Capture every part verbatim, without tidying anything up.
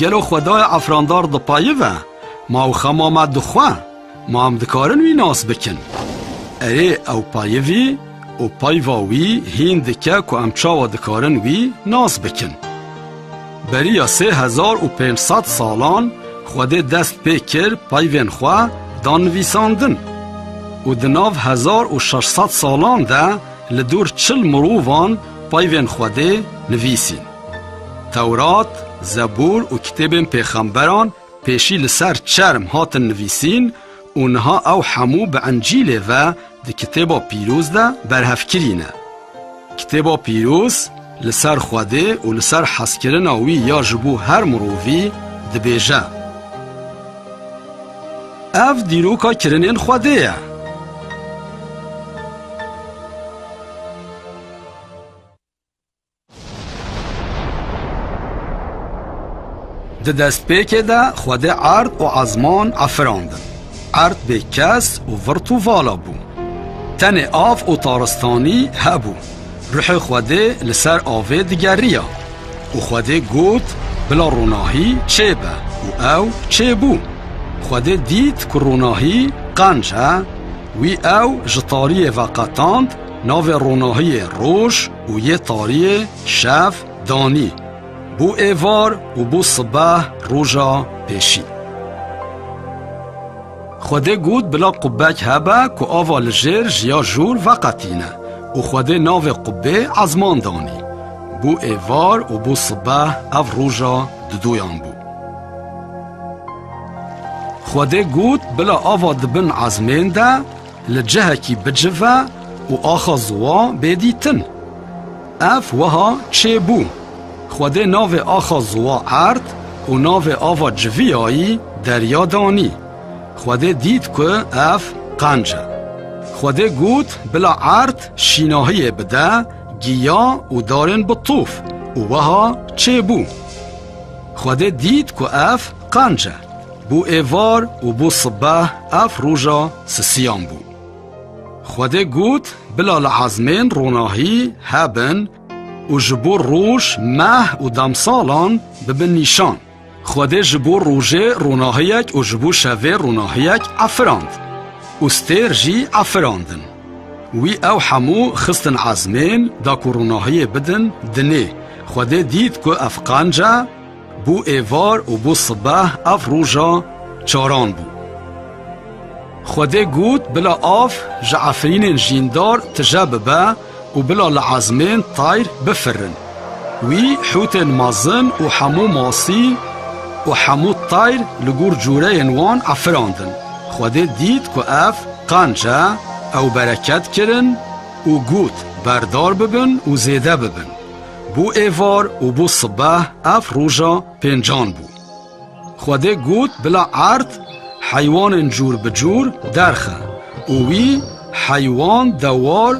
Gelo Xwedayê efirandar dipayive? Ma ew xema me dixwe? Ma em dikarin wî nas bikin? Erê, ew payivî û payva wî hîn dike ku em çawa dikarin wî nas bikin. Beriya sê hezar û pênc sed salan Xwedê dest pê kir payvên xwe dan nivîsandin û di nav hezar û şeş sed salan de li dûr çil mirovan payvên Xwedê nivîsîn. Tewrat, Zebûr û kitêbên pêxemberan pêşî li ser çerm hatin nivîsîn û niha ew hemû bi Encîlê ve di Kitêba Pîroz de berhevkirî ne. Kitêba Pîroz li ser Xwedê û li ser hezkirina wî ya ji bo her mirovî dibêje. Ev dîroka kirinên Xwedê ye. Di destpêkê de Xwedê erd û ezman efirandin. Erd bê kes û virt û vala bû. Tenê av û taristanî hebû. Ruhê Xwedê li ser avê digeriya. Û Xwedê got, "Bila ronahî çêbe." Û ew çêbû. Xwedê dît ku ronahî qenc e. Wî ew ji tariyê veqetand, navê ronahiyê roj û yê tariyê şev danî. Bû êvar û bû sibeh roja pêşî. Xwedê got, "Bila qubek hebe ku ava li jêr ji ya jor veqetîne." Û Xwedê navê qubê ezman danî. Bû êvar û bû sibeh, ev roja didoyan bû. Xwedê got, "Bila ava di bin ezmên de li cihekî bicive û axa ziwa bê dîtin." Ev wiha çêbû. Xwedê navê axa ziwa erd û navê ava civiyayî derya danî. Xwedê dît ku ev qenc e. Xwedê got, "Bila erd şînahiyê bide, giya û darên bi tof." Û wiha çêbû. Xwedê dît ku ev qenc e. Bû êvar û bû sibeh, ev roja sisiyan bû. Xwedê got, "Bila li ezmên ronahî hebin û ji bo roj, meh û demsalan bibin nîşan." Xwedê ji bo rojê ronahiyek û ji bo şevê ronahiyek efirand û stêr jî efirandin. Wî ew hemû xistin ezmên da ku ronahiyê bidin dinê. Xwedê dît ku ev qenc e, bû êvar û bû sibeh, ev roja çaran bû. Xwedê got, "Bila av ji efrînên jîndar tije bibe û bila li ezmên tayr bifirin." Wî hûtên mezin û hemû masî û hemû tayr li gor cûreyên wan efirandin. Xwedê dît ku ev qenc e, ew bereket kirin û got, "Berdar bibin û zêde bibin." Bû êvar û bû sibeh, ev roja pêncan bû. Xwedê got, "Bila erd heywanên cûr bi cûr derxe." Û wî heywan, dewar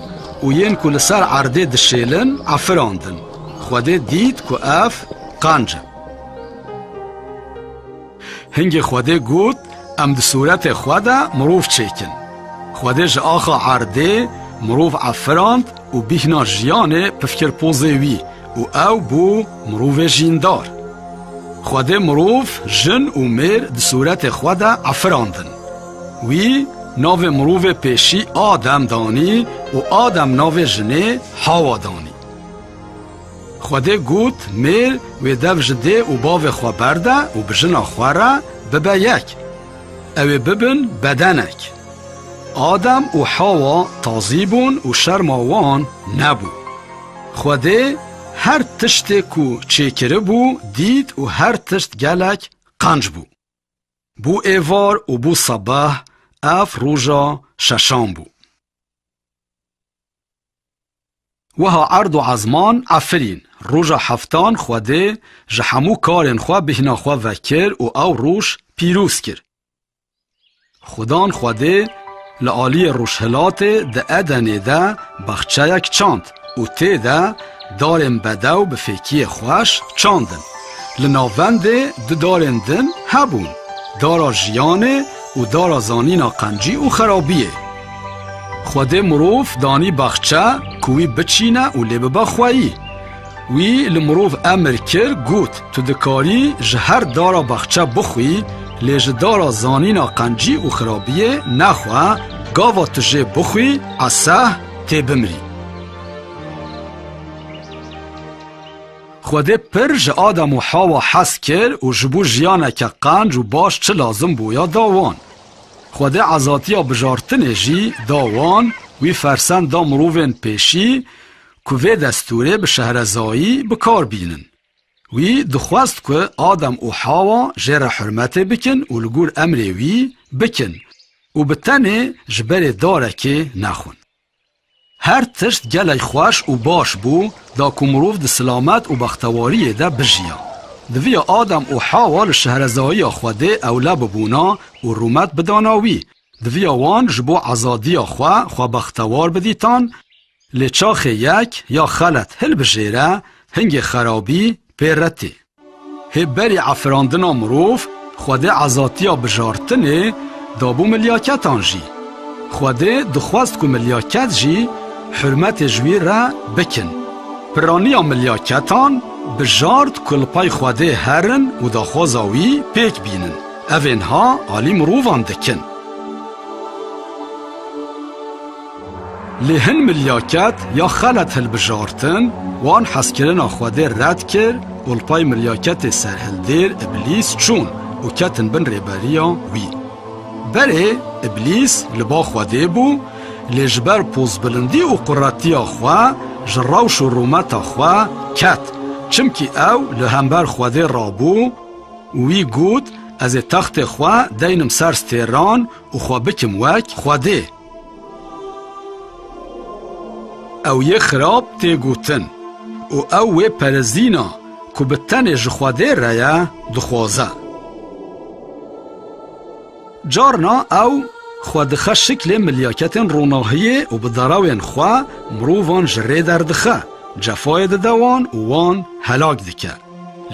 û yên ku li ser erdê dişêlin efirandin. Xwedê dît ku ev qenc e. Hingê Xwedê got, "Em di sûretê xwe de mirov çêkin." Xwedê ji axa erdê mirov efirand û bîhna jiyanê pif kir pozê wî û ew bû mirovê jîndar. Xwedê mirov, jin û mêr di sûretê xwe de efirandin. Wî navê mirovê pêşî Adem danî û Adem navê jinê Hawa danî. Xwedê got, "Mêr wê dev ji dê û bavê xwe berde û bi jina xwe re bibe yek. Ew ê bibin bedenek." Adem û Hawa tazî bûn û şerma wan nebû. Xwedê her tiştê ku çêkiribû dît û her tişt gelek qenc bû. Bû êvar û bû sebeh, ev roja şeşan bû. Wiha erd û ezman efirîn. Roja heftan Xwedê ji hemû karên xwe bîhna xwe vekir û ew roj pîroz kir. Xudan Xwedê li aliyê rojhilatê di Edenê de baxçeyek çand û tê de darên bedew bi fêkiyê xweş çandin. Li navendê du darên din hebûn, dara jiyanê û dara zanîna qencî û xerabiyê. Xwedê mirov danî baxçe ku wî biçîne û lê bibe xweyî. Wî li mirov emir kir, got, Tu dikarî ji her dara baxçe bixwî, lê ji dara zanîna qencî û xirabiyê nexwe, gava tu jê bixwî, eseh, tê bimrî. Xwedê pir ji Adam û Hawa hez kir û ji bo jiyaneke qenc û baş çi lazim bûya da wan. Xwedê ezatiya bijartinê jî da wan, wî fersend da mirovên pêşî ku vê destûrê bi şehrezayî bi kar bînin. Wî dixwest ku Adam û Hawa jê re hurmetê bikin û li gor emrê wî bikin û bi tenê ji berê darekê nexwin. Her tişt gelek xweş û baş bû, da ku mirov di silamet û bextewariyê de bijiya. Diviya Adam û Hawa li şehrezayiya Xwedê ewle bibûna û rûmet bidana wî. Diviya wan ji bo ezadiya xwe, xwe bextewar bidîtan, lê çaxê yek ya xelet hilbijêre, hingê xerabî pê re tê. Hê berî efirandina mirov, Xwedê ezatiya bijartinê dabû milyaketan jî. Xwedê dixwest ku milyaket jî hurmetê ji wî re bikin. Piraniya milyaketan bijart ku li pey Xwedê herin û daxwaza wî pêk bînin. Evên ha alî mirovan dikin. Lê hin milyaket ya xelet hilbijartin, wan hezkirina Xwedê red kir û li pey milyaketê serhildêr Îblîs çûn û ketin bin rêberiya wî. Berê Îblîs li ba Xwedê bû, lê ji ber pozbilindî û quretiya xwe ji rewş û rûmeta xwe ket, çimkî ew li hember Xwedê rabû û wî got, Ez ê textê xwe deynim ser stêran û xwe bikim wek Xwedê. Ew yê xirab tê gotin û ew wê perezîna ku bi tenê ji Xwedê re ye, dixwaze. Carna ew xwe dixe şiklê milyaketên ronahiyê û bi derewên xwe mirovan ji rê derdixe, cefayê dide wan û wan helak dike.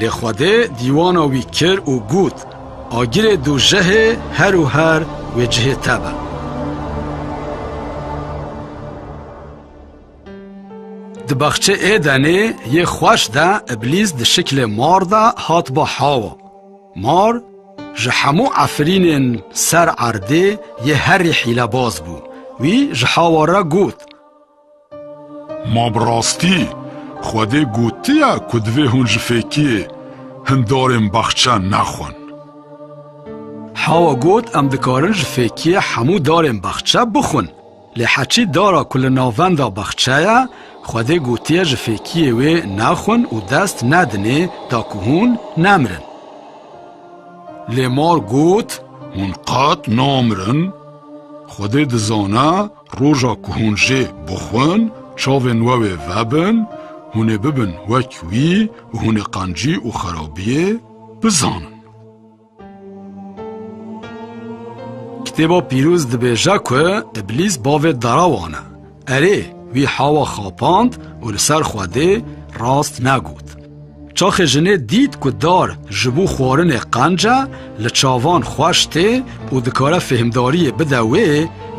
Lê Xwedê dîwana wî kir û got, Agirê dojehê her û her wê cihê te be. Di baxçê Êdenê yê xweş de Îblîs di şiklê mar de hat ba Hawa. Mar ji hemû efirînên ser erdê yê herî hîlebaz bû. Wî ji Hawa re got, Ma bi rastî Xwedê gotiye ku divê hûn ji fêkiyê hin darên baxçe nexwin? Hawa got, Em dikarin ji fêkiyê hemû darên baxçe bixwin. Lê heçî dara ku li navenda baxçe ye, Xwedê gotiye ji fêkiyê wê nexwin û dest nedinê da ku hûn nemirin. Lê mar got, Hûn qet namirin. Xwedê dizane roja ku hûn jê bixwin, çavên we wê vebin, hûn ê bibin wek wî û hûn ê qencî û xerabiyê bizanin. Kitêba Pîroz dibêje ku Îblîs bavê derewan e. Erê, wî Hawa xapand û li ser Xwedê rast negot. Çaxê jinê dît ku dar ji bo xwarinê qenc e, li çavan xweş tê û dikare fêhmdariyê bide wê,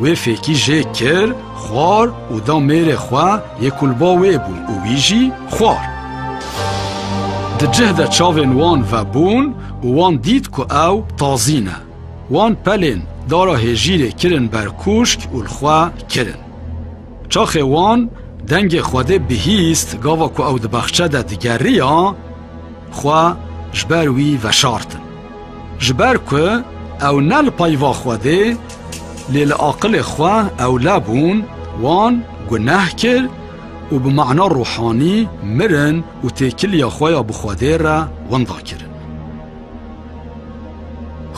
wê fêkî jê kir, xwar û da mêrê xwe yê ku li ba wê bû û wî jî xwar. Di cih de çavên wan vebûn û wan dît ku ew tazî ne. Wan pelên dara hêjîrê kirin ber kûşk û li xwe kirin. Çaxê wan dengê Xwedê bihîst, gava ku ew di baxçe de digeriya, xwe ji ber wî veşartin. Ji ber ku ew ne li peyva Xwedê, lê li aqilê xwe ewle bûn, wan guneh kir û bi mana ruhanî mirin û têkiliya xwe ya bi Xwedê re winda kirin.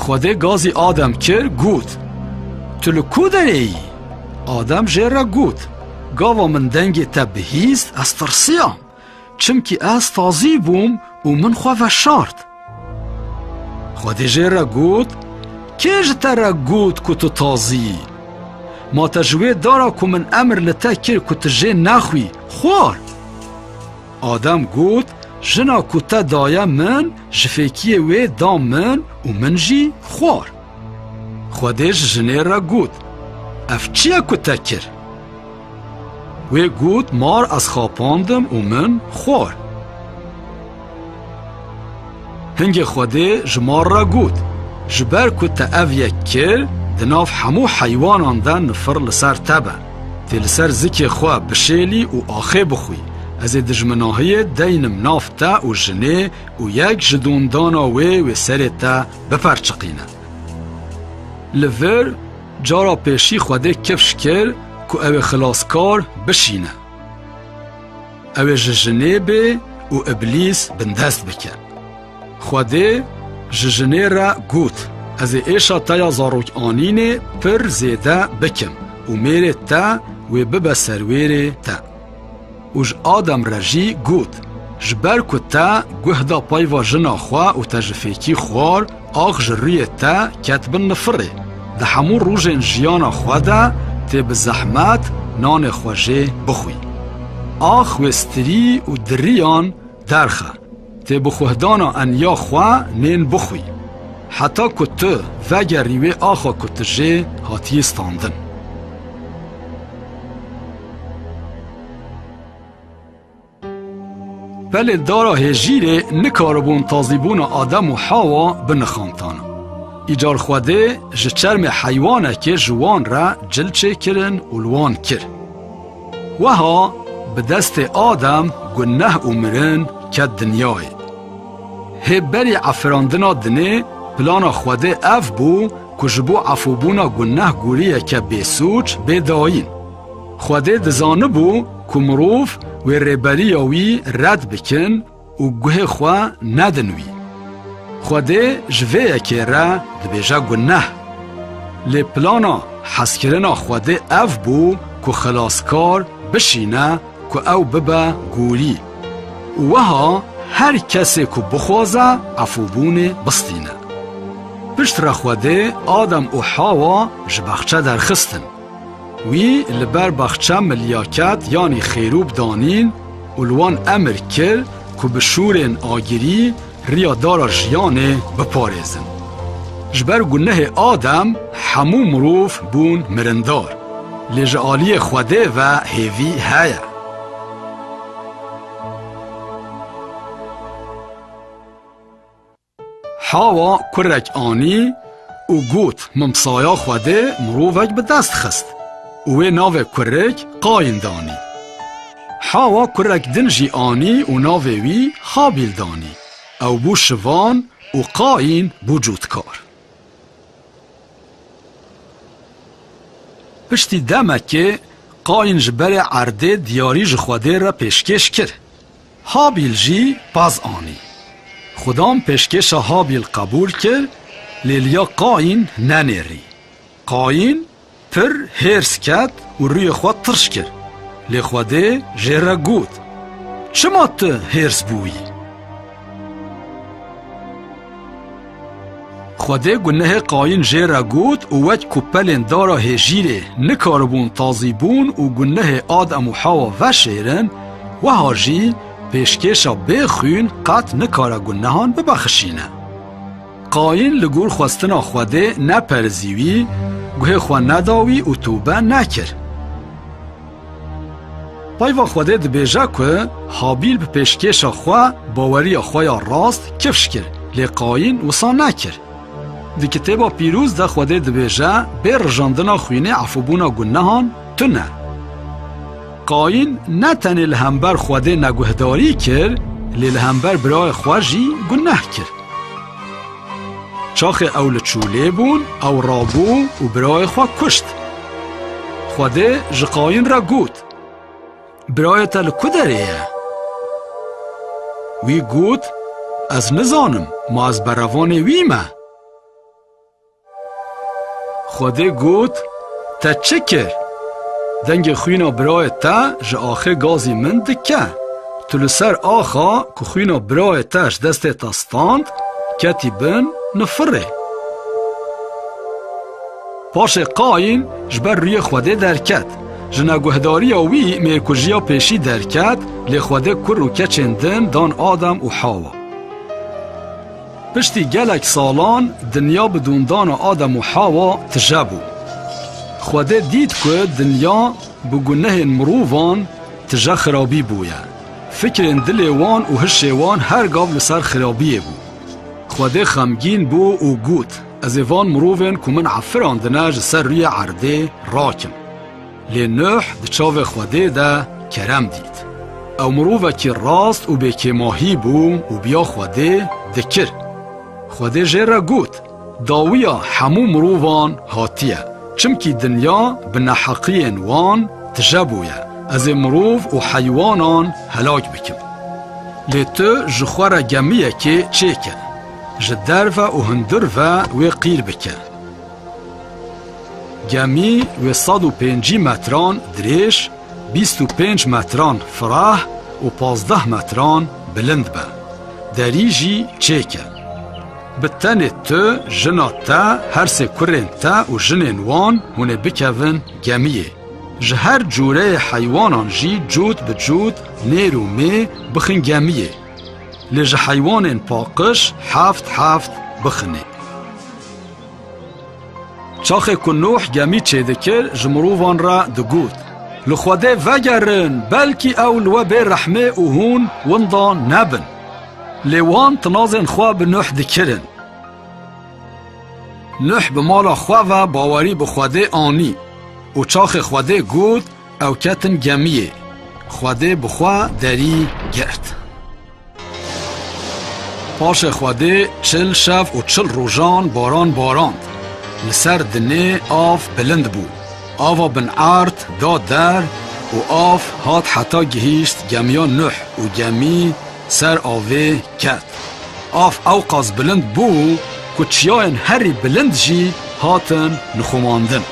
Xwedê gazî Adem kir, got, Tu li ku derê yî? Adem jê re got, Gava min dengê te bihîst, ez tirsiyam, çimkî ez tazî bûm û min xwe veşart. Xwedê jê re got, Kê ji te re got ku tu tazî yî? Ma te ji wê dara ku min emir li te kir ku tu jê nexwî, xwar? Adem got, Jina ku te daye min, ji fêkiyê wê da min û min jî xwar. Xwedê ji jinê re got, Ev çi ye ku te kir? Wê got, Mar ez xapandim û min xwar. Dengê Xwedê ji mar re got, Ji ber ku te ev yek kir, di nav hemû heywanan de nifir li ser te be. Tê li ser zikê xwe bişêlî û axê bixwî. Ez ê dijminahiyê deynim nav te û jinê û yek ji dûndana wê wê serê te biperçiqîne. Li vir cara pêşî Xwedê kifş kir ku ew ê xilaskar bişîne. Ew ê ji jinê bê û Îblîs bindest bike. Xwedê ji jinê re got, Ez ê êşa te ya zarokanînê pir zêde bikim û mêrê te wê bibe serwêrê te. Û ji Adem re jî got, Ji ber ku te guh da peyva jina xwe û te ji fêkî xwar, ax ji rûyê te ket bin nifirê. Di hemû rojên jiyana xwe de tê bi zehmet nanê xwe jê bixwî. Ax wê stirî û diriyan derxe. Tê bi xuhdana eniya xwe nên bixwî. Heta ku tu vegerî wê axa ku tu jê hatiyî standin. Pelên dara hêjîrê nikaribûn tazîbûna Adem û Hawa binixantana. Îcar Xwedê ji çermê heywanekê ji wan re cil çêkirin û li wan kir. Weha bi destê Adem guneh û mirin ket dinyayê. Hê berî efirandina dinê plana Xwedê ev bû ku ji bo efûbûna guneh gûriyeke bêsûc bê dayîn. Xwedê dizanibû ku mirov wê rêberiya wî red bikin û guhê xwe nedin wî. Xwedê ji vê yekê re dibêje guneh. Lê plana hezkirina Xwedê ev bû ku xilaskar bişîne ku ew bibe gûrî. Û weha her kesê ku bixwaze efûbûnê bistîne. Piştre Xwedê Adem û Hawa ji baxçe derxistin. Wî li ber baxçe milyaket yanî xêrûb danîn û li wan emir kir ku bi şûrên agirî riya dara jiyanê biparêzin. Ji ber gunehê Adem hemû mirov bûn mirindar. Lê ji aliyê Xwedê ve hêvî heye. Hawa kurek anî û got, Min bi saya Xwedê mirovek bi dest xist. Û wê navê kurik Qayîn danî. Hawa kurek din jî anî û navê wî Habîl danî. Ew bû şivan û Qayîn bû cûtkar. Piştî demekê Qayîn ji berê erdê diyarî ji Xwedê re pêşkêş kir. Habîl jî pez anî. Xudan pêşkêşa Habîl qebûl kir, lê liya Qayîn nenêrî. Qayîn pir hêrs ket û rûyê xwe tirş kir. Lê Xwedê jê re got, Çima tu hêrs bûyî? Xwedê gunehê Qayîn jê re got û wek ku pelên dara hêjîrê nikaribûn tazîbûn û gunehê Adem û Hawa veşêrin, weha jî pêşkêşa bê xwîn qet nikare gunehan bibexşîne. Qayîn li gor xwestina Xwedê neperizî wî, guhê xwe neda wî û tobe nekir. Peyva Xwedê dibêje ku Habîl bi pêşkêşa xwe baweriya xwe ya rast kifş kir, lê Qayîn wisa nekir. Di Kitêba Pîroz de Xwedê dibêje, Bê rijandina xwînê efûbûna gunehan tune. Qayîn ne tenê li hember Xwedê neguhdarî kir, lê li hember birayê xwe jî guneh kir. Çaxê ew li çûlê bûn, ew rabû û birayê xwe kuşt. Xwedê ji Qayîn re got, Birayê te li ku derê ye? Wî got, Ez nizanim, ma ez berevanê wî me? Xwedê got, Te çi kir? Dengê xwîna birayê te ji axê gazî min dike. Tu li ser axa ku xwîna birayê te ji destê te stand, ketî bin nifirê. Paşê Qayîn ji ber rûyê Xwedê derket. Ji neguhdariya wî mêrkujiya pêşî derket, lê Xwedê kur û keçên din dan Adem û Hawa. Piştî gelek salan dinya bi dûndana Adem û Hawa tije bû. Xwedê dît ku dinya bi gunehên mirovan tije xirabî bûye. Fikrên dilê wan û hişê wan her gav li ser xirabiyê bû. Xwedê xemgîn bû û got, "Ez ê van mirovên ku min efirandine ji ser rûyê erdê rakim." Lê Nuh di çavê Xwedê de kerem dît. Ew mirovekî rast û bêkêmahî bû û biya Xwedê dikir. Xwedê jê re got, "Dawiya hemû mirovan hatiye, çimkî dinya bi neheqiyên wan tije bûye. Ez ê mirov û heywanan helak bikim. Lê tu ji xwe re gemiyekê çêke, ji derve û hundir ve wê qîr bike. Gemî wê sed û pêncî metran dirêj, bîst û pênc metran fireh û pazdeh metran bilind be. Derî jî çêke. Bi tenê tu, jina te, her sê kurên te û jinên wan hûn ê bikevin gemiyê. Ji her cûreyê heywanan jî cût bi cût, nêr û mê bixin gemiyê. Lê ji heywanên paqij heft heft bixinê." Çaxê ku Nuh gemî çêdikir, ji mirovan re digot, "Li Xwedê vegerin, belkî ew li we bê rehmê û hûn winda nebin." Lê wan tinazên xwe bi Nuh dikirin. Nuh bi mala xwe ve bawerî bi Xwedê anî û çaxê Xwedê got, ew ketin gemiyê. Xwedê bi xwe derî girt. Paşê Xwedê çil şev û çil rojan baran barand. Li ser dinê av bilind bû. Ava bin erd da der û av hat heta gihîşt gemiya Nuh û gemî ser avê ket. Av ewqas bilind bû ku çiyayên herî bilind jî hatin nixumandin.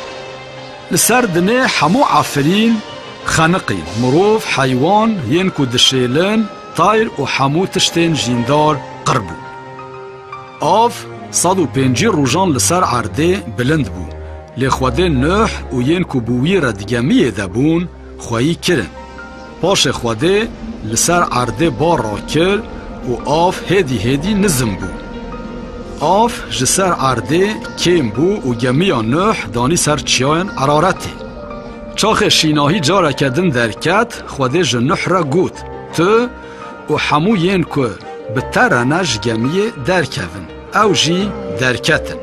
Li ser dinê hemû efirîn xeniqîn, mirov, heywan, yên ku dişêlin, tayr û hemû tiştên jîndar qir bûn. Av sed û pêncî rojan li ser erdê bilind bû, lê Xwedê Nuh û yên ku bi wî re di gemiyê de bûn, xweyî kirin. Paşê Xwedê li ser erdê bar rakir û av hêdî hêdî nizm bû. Av ji ser erdê kêm bû û gemiya Nuh danî ser çiyayên Eraretê. Çaxê şînahî careke din derket, Xwedê ji Nuh re got, "Tu û hemû yên ku bi te re ne ji gemiyê derkevin." Ew jî derketin.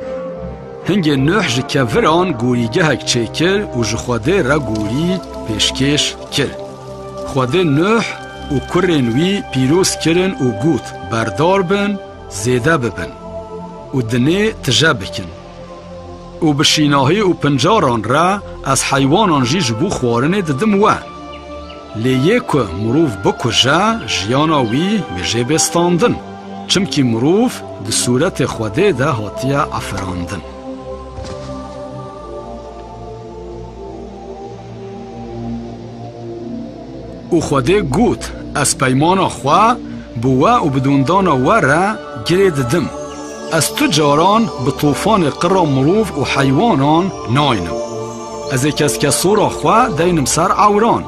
Hingê Nuh ji keviran gorîgehek çêkir û ji Xwedê re gorî pêşkêş kir. Xwedê Nuh û kurên wî pîroz kirin û got, "Berdar bin, zêde bibin û dinê tije bikin. Û bi şînahî û pincaran re ez heywanan jî ji bo xwarinê didim we. Lê yê ku mirov bikuje, jiyana wî wê jê bê standin. Çimkî mirov di sûretê Xwedê de hatiye efirandin." Û Xwedê got, "Ez peymana xwe bi we û bi dûndana we re girê didim. Ez tu caran bi tofanê qira mirov û heywanan naynim. Ez ê keskesora xwe deynim ser ewran,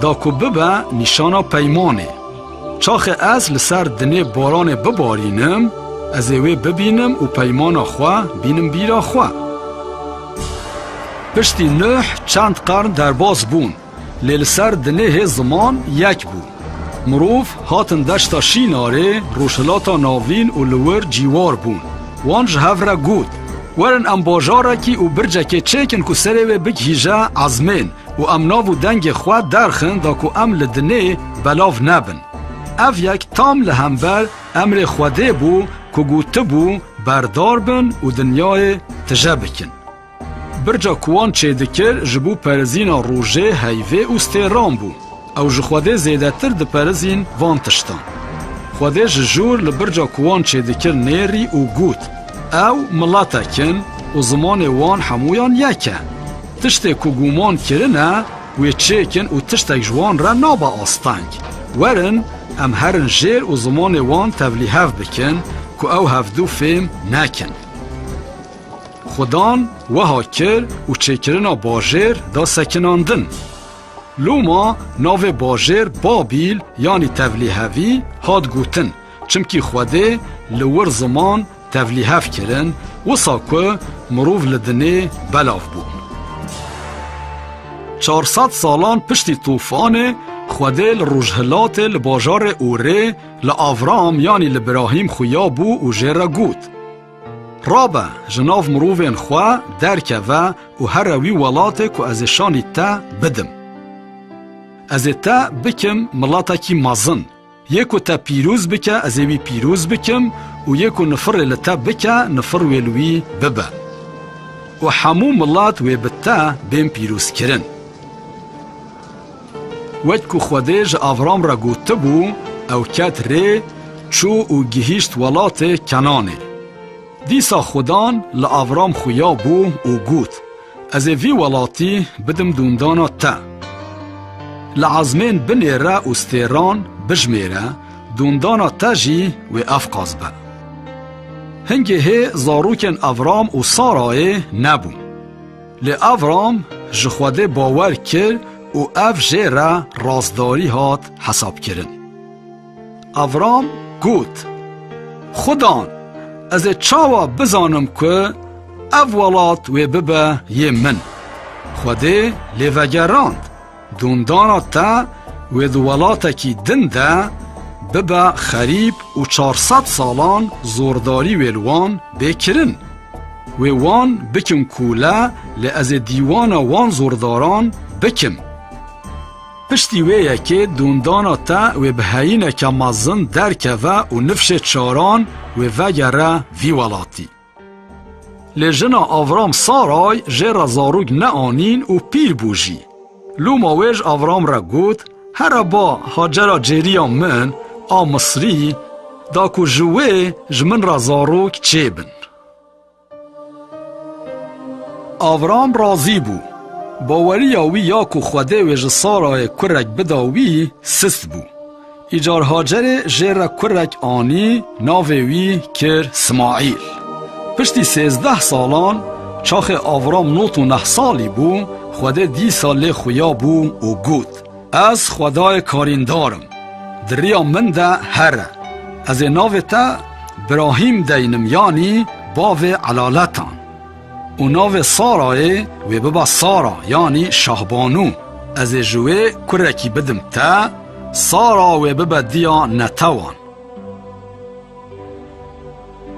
da ku bibe nîşana peymanê. Çaxê ez li ser dinê baranê bibarînim, ez ê wê bibînim û peymana xwe bînim bîra xwe." Piştî Nuh çend qern derbas bûn, lê li ser dinê hê ziman yek bû. Mirov hatin deşta Şînarê, rojhilata navîn û li wir cîwar bûn. Wan ji hev re got, "Werin em bajarekî û bircekê çêkin ku serê wê bigihîje ezmên û em nav û dengê xwe derxin da ku em li dinê belav nebin." Ev yek tam li hember emrê Xwedê bû ku gotibû, "Berdar bin û dinyayê tije bikin." Birca ku wan çêdikir ji bo perezîna rojê, heyvê û stêran bû. Ew ji Xwedê zêdetir diperezîn van tiştan. Xwedê ji jûr li birca ku wan çêdikir nêrî û got, "Ew miletek in û zimanê wan hemûyan yek e. Tiştê ku guman kirine, wê çêkin û tiştek ji wan re nabe asteng. Werin, em herin jêr û zimanê wan tevlîhev bikin ku ew hevdû fêm nekin." Xudan wiha kir û çêkirina bajêr da sekinandin. Loma navê bajêr Babîl, yanî tevlîhevî, hat gotin, çimkî Xwedê li wir ziman tevlîhev kirin, wisa ku mirov li dinê belav bûn. Çar sed salan piştî tofanê, Xwedê li rojhilatê li bajarê Ûrê Li Avram, yanî li Birahîm xuya bû û jê re got: Rabe, ji nav mirovên xwe derkeve û here wî welatê ku ez ê şanî te bidim. Ez ê te bikim miletekî mezin. Yê ku te pîroz bike, ez ê wî pîroz bikim û yê ku nifirê li te bike, nifir wê li wî bibe. Û hemû milet wê bi te bên pîrozkirin. Wek ku Xwedê ji Avram re gotibû, ew ket rê, çû û gihîşt welatê Kenanê. Dîsa Xudan li Avram xuya bû û got: Ez ê vî welatî bidim dûndana te. Li ezmên binêre û stêran bijmêre, dûndana te jî wê evqas be. Hingê hê zarokên Avram û Sarayê nebûn. Lê Avram ji Xwedê bawer kir û ev jê re rastdarî hat hesabkirin. Avram got: Xudan, ez ê çawa bizanim ku ev welat wê bibe yê min? Xwedê lê vegerand: Dûndana te wê di welatekî din de bibe xerîb û çar sed salan zordarî wê li wan bê kirin. Wê wan bikim kûle, lê ez ê dîwana wan zordaran bikim. Piştî wê yekê dûndana te wê bi heyîneke mezin derkeve û nifşê çaran wê vegere vî welatî. Lê jina Avram Saray jê re zarok neanîn û pîr bû jî. Loma wê ji Avram re got: Here ba Hacera cêriya min a Misrî, da ku ji wê ji min re zarok çêbin. Avram razî bû. Baweriya wî ya ku Xwedê wê ji Sarayê kurek bida wî sist bû. Îcar Hacerê jê re kurek anî, navê wî kir Smaîl. Piştî sêzdeh salan, çaxê Avram nod û neh salî bû, Xwedê dîsa lê xuya bû û got: Ez Xwedayê karîndar im. Di riya min de here. Ez ê navê te Birahîm deynim, yanî bavê elaletan. Û navê Sarayê wê bibe Sara, yanî şahbanû. Ez ê ji wê kurekî bidim te, Sara wê bibe diya netewan.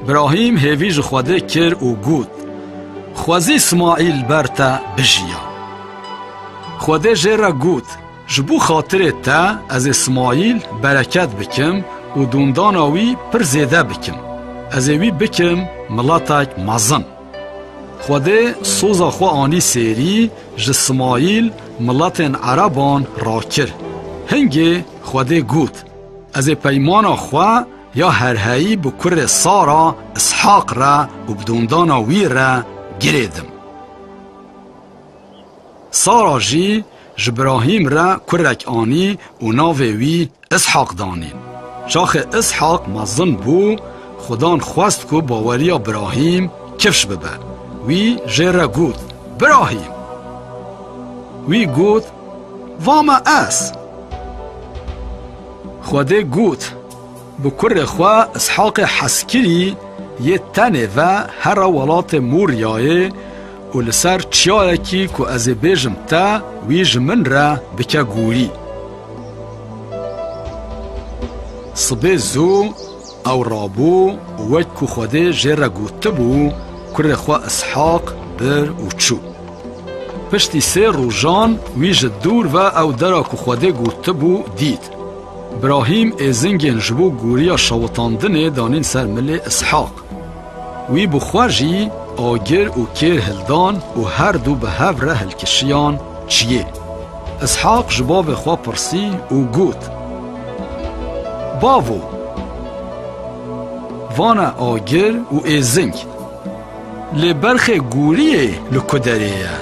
Birahîm hêvî ji Xwedê kir û got: Xwezî Smaîl ber te bijiya. Xwedê jê re got: Ji bo xatirê te ez ê Smaîl bereket bikim û dûndana wî pir zêde bikim. Ez ê wî bikim miletek mezin. Xwedê soza xwe anî sêrî, ji Smaîl miletên Ereban rakir. Hingê Xwedê got: Ez ê peymana xwe ya herheyî bi kurê Sara Ishaq re û bi dûndana wî re girêdim. Sara jî ji Birahîm re kurek anî û navê wî Ishaq danîn. Çaxê Ishaq mezin bû, Xudan xwest ku baweriya Birahîm kifş bibe. Wî jê re got: Birahîm! Wî got: Va me ez. Xwedê got: Bi kurê xwe Ishaqê hezkirî yê tenê ve here welatê Moriyayê û li ser çiyayekî ku ez ê bêjim te, wî ji min re bike gorî. Sibê zû ew rabû û wek ku Xwedê jê re gotibû, kurê xwe Ishaq bir û çû. Piştî sê rojan wî ji dûr ve ew dera ku Xwedê gotibû dît. Birahîm êzingên ji bo goriya şewitandinê danîn ser milê Ishaq. Wî bi xwe jî agir û kêr hildan û her du bi hev re hilkişiyan çiyê. Ishaq ji bavê xwe pirsî û got: Bavo, vane agir û êzing. Lê berxê goriyê li ku derê ye?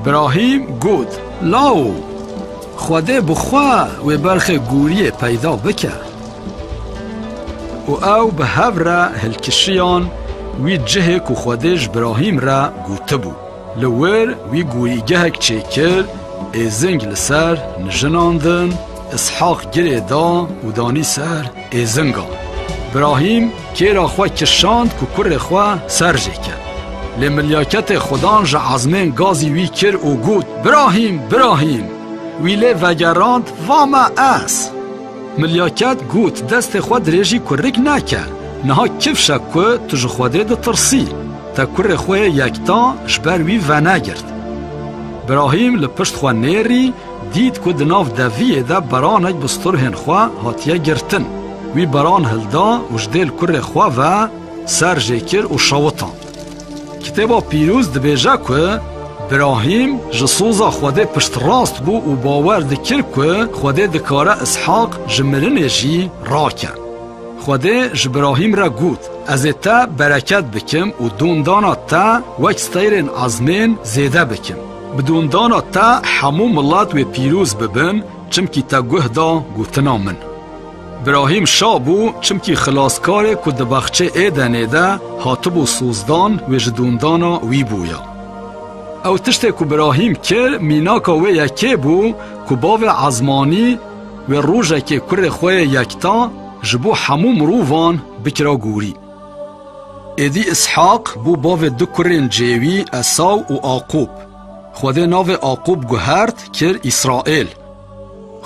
Birahîm got: Lawo, Xwedê bi xwe wê berxê goriyê peyda bike. Û ew bi hev re hilkişiyan wî cihê ku Xwedê ji Birahîm re gotibû. Li wir wî gorîgehek çêkir, êzing li ser nijinandin, Ishaq girê da û danî ser êzinga. Birahîm kêra xwe kişand ku kurê xwe ser jê ke. Lê milyaketê Xudan ji ezmên gazî wî kir û got: Birahîm, Birahîm! Wî lê vegerand: Va me ez. Milyaket got, destê xwe dirêjî kurik neke. Niha kifşe ku tu ji Xwedê ditirsî, te kurê xwe yê yekta ji ber wî venegirt. Birahîm li pişt xwe nêrî, dît ku di nav deviyê de beranek bi sturhên xwe hatiye girtin. Wî beran hilda û ji dêl kurê xwe ve ser jê kir û şewitan. Kitêba Pîroz dibêje ku Birahîm ji soza Xwedê piştrast bû û bawer dikir ku Xwedê dikare Îshaq ji mirinê jî rake. Xwedê ji Birahîm re got, Ez ê te bereket bikim û dondana te wek steyrên ezmên zêde bikim. Bi dondana te hemû milet wê pîroz bibin, çimkî te guh da gotina min. Birahîm şa bû, çimkî xilaskarê ku di baxçê Êdenê de hatibû sozdan wê ji dondana wî bûya. Ew tiştê ku Birahîm kir, mînaka wê yekê bû ku bavê ezmanî wê rojekê kurê xwe yê yekta ji bo hemû mirovan bikira gorî. Êdî Îshaq bû bavê du kurên cêwî Esaw û Aqûb. Xwedê navê Aqûb guhert, kir Îsraêl.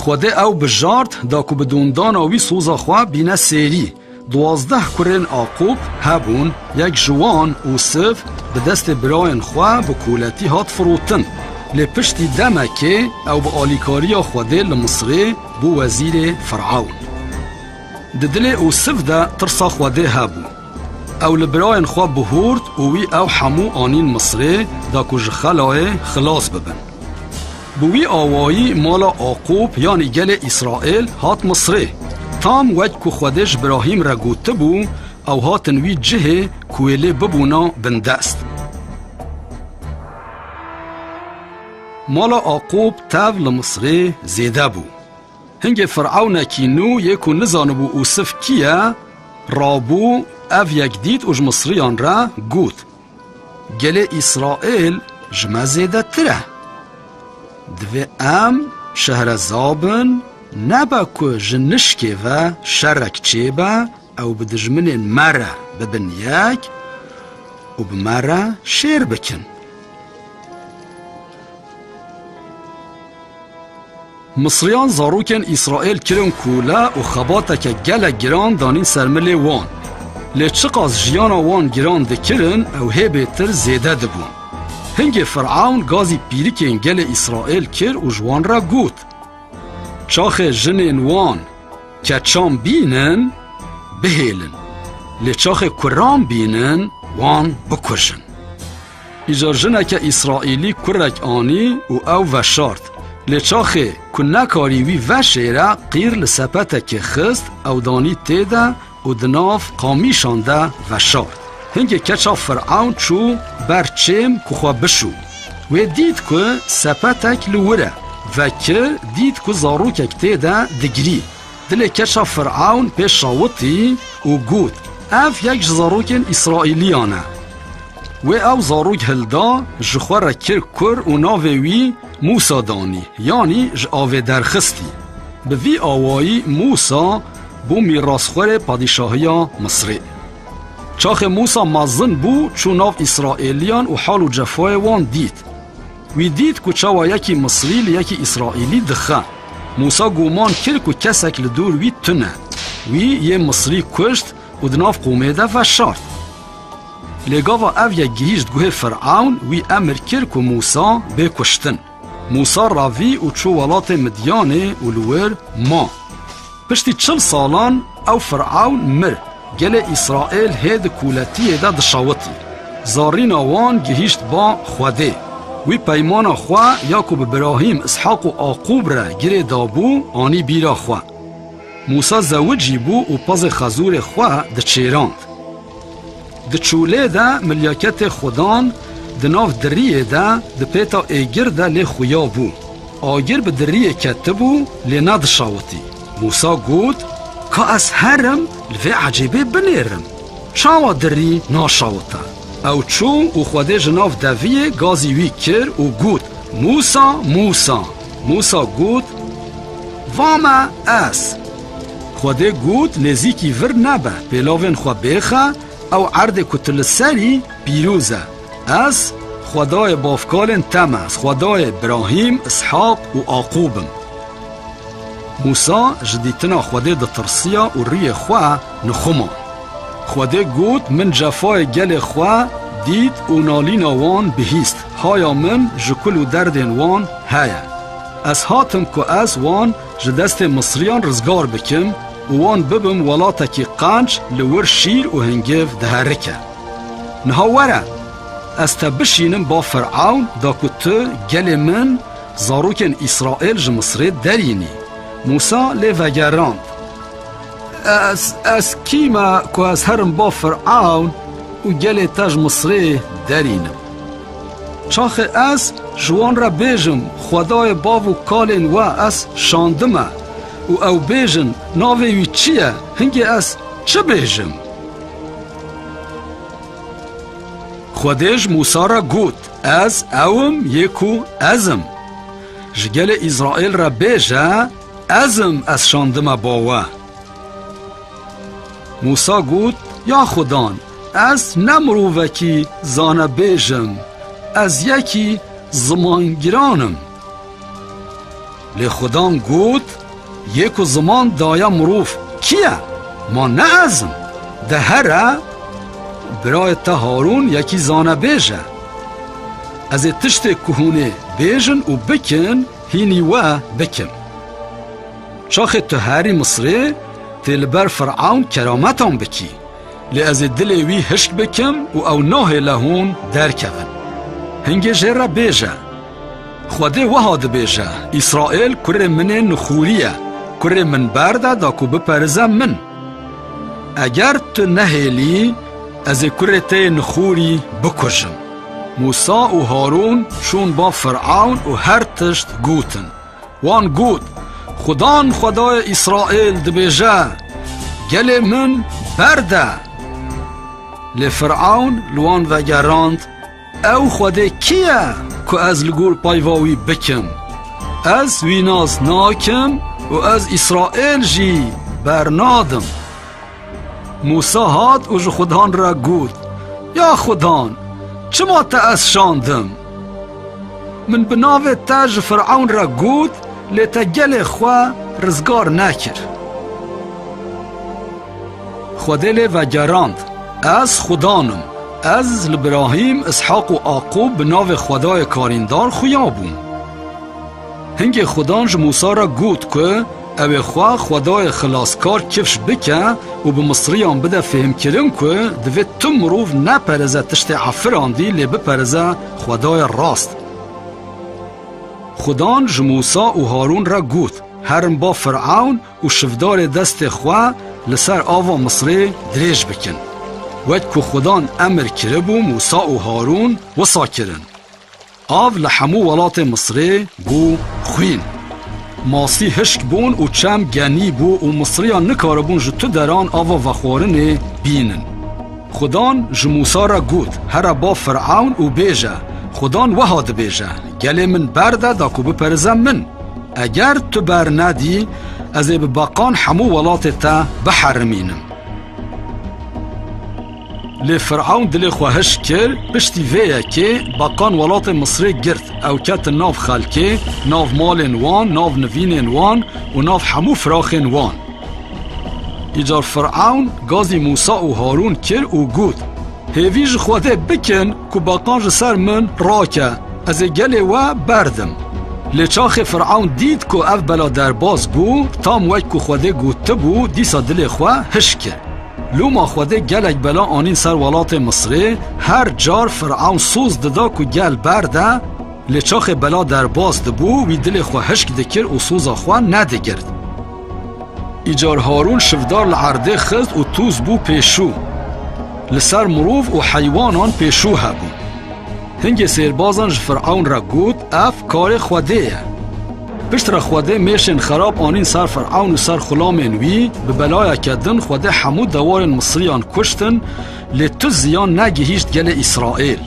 Xwedê ew bijart, da ku bi dondana wî soza xwe bîne sêrî. Duwazdeh kurên Aqûb hebûn, yek ji wan, Ûsiv, bi destê birayên xwe bi koletî hat firotin. Lê piştî demekê ew bi alîkariya Xwedê li Misrê bû wezîrê Firewn. Di dilê Ûsiv de tirsa Xwedê hebû. Ew li birayên xwe bihûrt û wî ew hemû anîn Misrê, da ku ji xelayê xilas bibin. Bi wî awayî mala Aqûb, yanî gelê Îsraêl, hat Misrê. Tam wek ku Xwedê ji Birahîm re gotibû, ew hatin wî cihê ku wê lê bibûna bindest. Mala Aqûb tev li Misrê zêde bû. Hingê Firewnekî nû yê ku nizanibû Ûsiv kî ye, rabû, ev yek dît û ji Misriyan re got, Gelê Îsraêl ji me zêdetir e. Divê em şehreza bin, nebe ku ji nişkê ve şerek çêbe, ew bi dijminên me re bibin yek û bi me re şêr bikin. Misriyan zarokên Îsraêl kirin kole û xebateke gelek giran danîn ser milê wan. Lê çiqas jiyana wan giran dikirin, ew hê bêtir zêde dibûn. Hingê Firewn gazî pîrikên gelê Îsraêl kir û ji wan re got, Çaxê jinên wan keçan bînin, bihêlin. Lê çaxê kuran bînin, wan bikujin. Îcar jineke Îsraîlî kurek anî û ew veşart. Lê çaxê ku nekarî wî veşêre, qîr li sepetekê xist, ew danî tê de û di nav qamîşan de veşart. Hingê keça Firewn çû ber çêm ku xwe bişû. Wê dît ku sepetek li wir e. Vekir, dît ku zarokek tê de digirî. Dilê keça Firewn pê şawitî û got, Ev yek ji zarokên Îsraîliyan e. Wê ew zarok hilda, ji xwe re kir kur û navê wî Mûsa danî, yanî ji avê derxistî. Bi vî awayî Mûsa bû mîrasxwerê padîşahiya Misrê. Çaxê Mûsa mezin bû, çû nav Îsraîliyan û hal û cefayê wan dît. Wî dît ku çawa yekî Misrî li yekî Îsraîlî dixe. Mûsa guman kir ku kesek li dor wî tune. Wî yê Misrî kuşt û di nav qomê de veşart. Lê gava ev yek gihîşt guhê Firewn, wî emir kir ku Mûsa bê kuştin. Mûsa revî û çû welatê Midyanê û li wir ma. Piştî çil salan ew Firewn mir. Gelê Îsraêl hê di koletiyê de dişewitî. Zarîna wan gihîşt ba Xwedê. Wî peymana xwe ya ku bi Birahîm, Îshaq û Aqûb re girê dabû, anî bîra xwe. Mûsa zewicî bû û pezê xezûrê xwe diçêrand. Di çolê de milyaketê Xudan di nav diriyê de di pêta êgir de lê xuya bû. Agir bi diriyê ketibû, lê nedişawitî. Mûsa got, Ka ez herim, li vê ecêbê binêrim. Çawa dirî naşawite? Ew çû û Xwedê ji nav deviyê gazî wî kir û got, Mûsa, Mûsa! Mûsa got, Va me ez. Xwedê got, Nêzîkî vir nebe, pêlavên xwe bêxe, ew erdê ku tu li ser î pîroz e. Ez Xwedayê bavkalên te me, ez Xwedayê Birahîm, Îshaq û Aqûb im. Mûsa ji dîtina Xwedê ditirsiya û rûyê xwe nixuman. Xwedê got, Min cefayê gelê xwe dît û nalîna wan bihîst. Haya min ji kul û derdên wan heye. Ez hatim ku ez wan ji destê Misriyan rizgar bikim û wan bibim welatekî qenc li wir şîr û hingêv diherike. Niha were, ez te bişînim ba Firewn da ku tu gelê min, zarokên Îsraîl ji Misrê derînî. Mûsa lê vegerand, Ez, ez kî me ku ez herim ba Firewn û gelê te ji Misrê derînim? Çaxê ez ji wan re bêjim, Xwedayê bav û kalên we ez şandime û ew bêjin, Navê wî çi ye? Hingê ez çi bêjim? Xwedê ji Mûsa re got, Ez ew im yê ku ez im. Ji gelê Îsraîl re bêje, Ez im, ez şandime ba we. Mûsa got, Ya Xudan, ez ne mirovekî zanebêj im, ez yekî zimangiran im. Lê Xudan got, Yê ku ziman daye mirov kî ye? Ma ne ez im? De here, birayê te Harûn yekî zanebêj e. Ez ê tiştê ku hûn ê bêjin û bikin, hînî we bikim. Çaxê tu herî Misrê, tê li ber Firewn kerametan bikî. Lê ez ê dilê wî hişk bikim û ew nahêle hûn derkevin. Hingê jê re bêje, Xwedê wiha dibêje, Îsraîl kurê min ê nixûrî ye, kurê min berde da ku biperize min. Eger tu nehêlî, ez ê kurê te yê nixûrî bikujim. Mûsa û Harûn çûn ba Firewn û her tişt gotin. Wan got, Xudan Xwedayê Îsraîl dibêje, Gelê min berde. Lê Firewn li wan vegerand, Ew Xwedê kî ye ku ez li gor peyva wî bikim? Ez wî nas nakim û ez Îsraîl jî bernadim. Mûsa hat û ji Xudan re got, Ya Xudan, çima te ez şandim? Min bi navê te ji Firewn re got, lê te gelê xwe rizgar nekir. Xwedê lê vegerand, Ez Xudan im. Ez li Birahîm, Îshaq û Aqûb bi navê Xwedayê karîndar xuya bûm. Hingê Xudan ji Mûsa re got ku ew ê xwe Xwedayê xilaskar kifş bike û bi Misriyan bide fêhmkirin ku divê tu mirov nepereze tiştê efirandî, lê bipereze Xwedayê rast. Xudan ji Mûsa û Harûn re got, Herin ba Firewn û şivdarê destê xwe li ser ava Misrê dirêj bikin. Wek ku Xudan emir kiribû, Mûsa û Harûn wisa kirin. Av li hemû welatê Misrê bû xwîn. Masî hişk bûn û çem genî bû û Misriyan nikaribûn ji tu deran ava vexwarinê bînin. Xudan ji Mûsa re got, Here ba Firewn û bêje, Xudan wiha dibêje, Gelê min berde da ku biperize min. Eger tu bernedî, ez ê bi beqan hemû welatê te biherimînim. Lê Firewn dilê xwe hişk kir, piştî vê yekê beqan welatê Misrê girt, ew ketin nav xelkê, nav malên wan, nav nivînên wan û nav hemû firaxên wan. Îcar Firewn gazî Mûsa û Harûn kir û got, Hêvî ji Xwedê bikin ku beqan ji ser min rake, ez ê gelê we berdim. Lê çaxê Firewn dît ku ev bela derbas bû, tam wek ku Xwedê gotibû, dîsa dilê xwe hişk kir. Loma Xwedê gelek bela anîn ser welatê Misrê, her car Firewn soz dida ku gel berde, lê çaxê bela derbas dibû, wî dilê xwe hişk dikir û soza xwe nedigirt. Îcar Harûn şivdar li erdê xist û tûz bû pêşû. Li ser mirov û heywanan pêşû hebû. Hingê sêrbazan ji Firewn re got, Ev karê Xwedê ye. Piştre Xwedê mêşên xerab anîn ser Firewn û ser xulamên wî, bi belayeke din Xwedê hemû dewarên Misriyan kuştin, lê tu ziyan negihîşt gelê Îsraîl.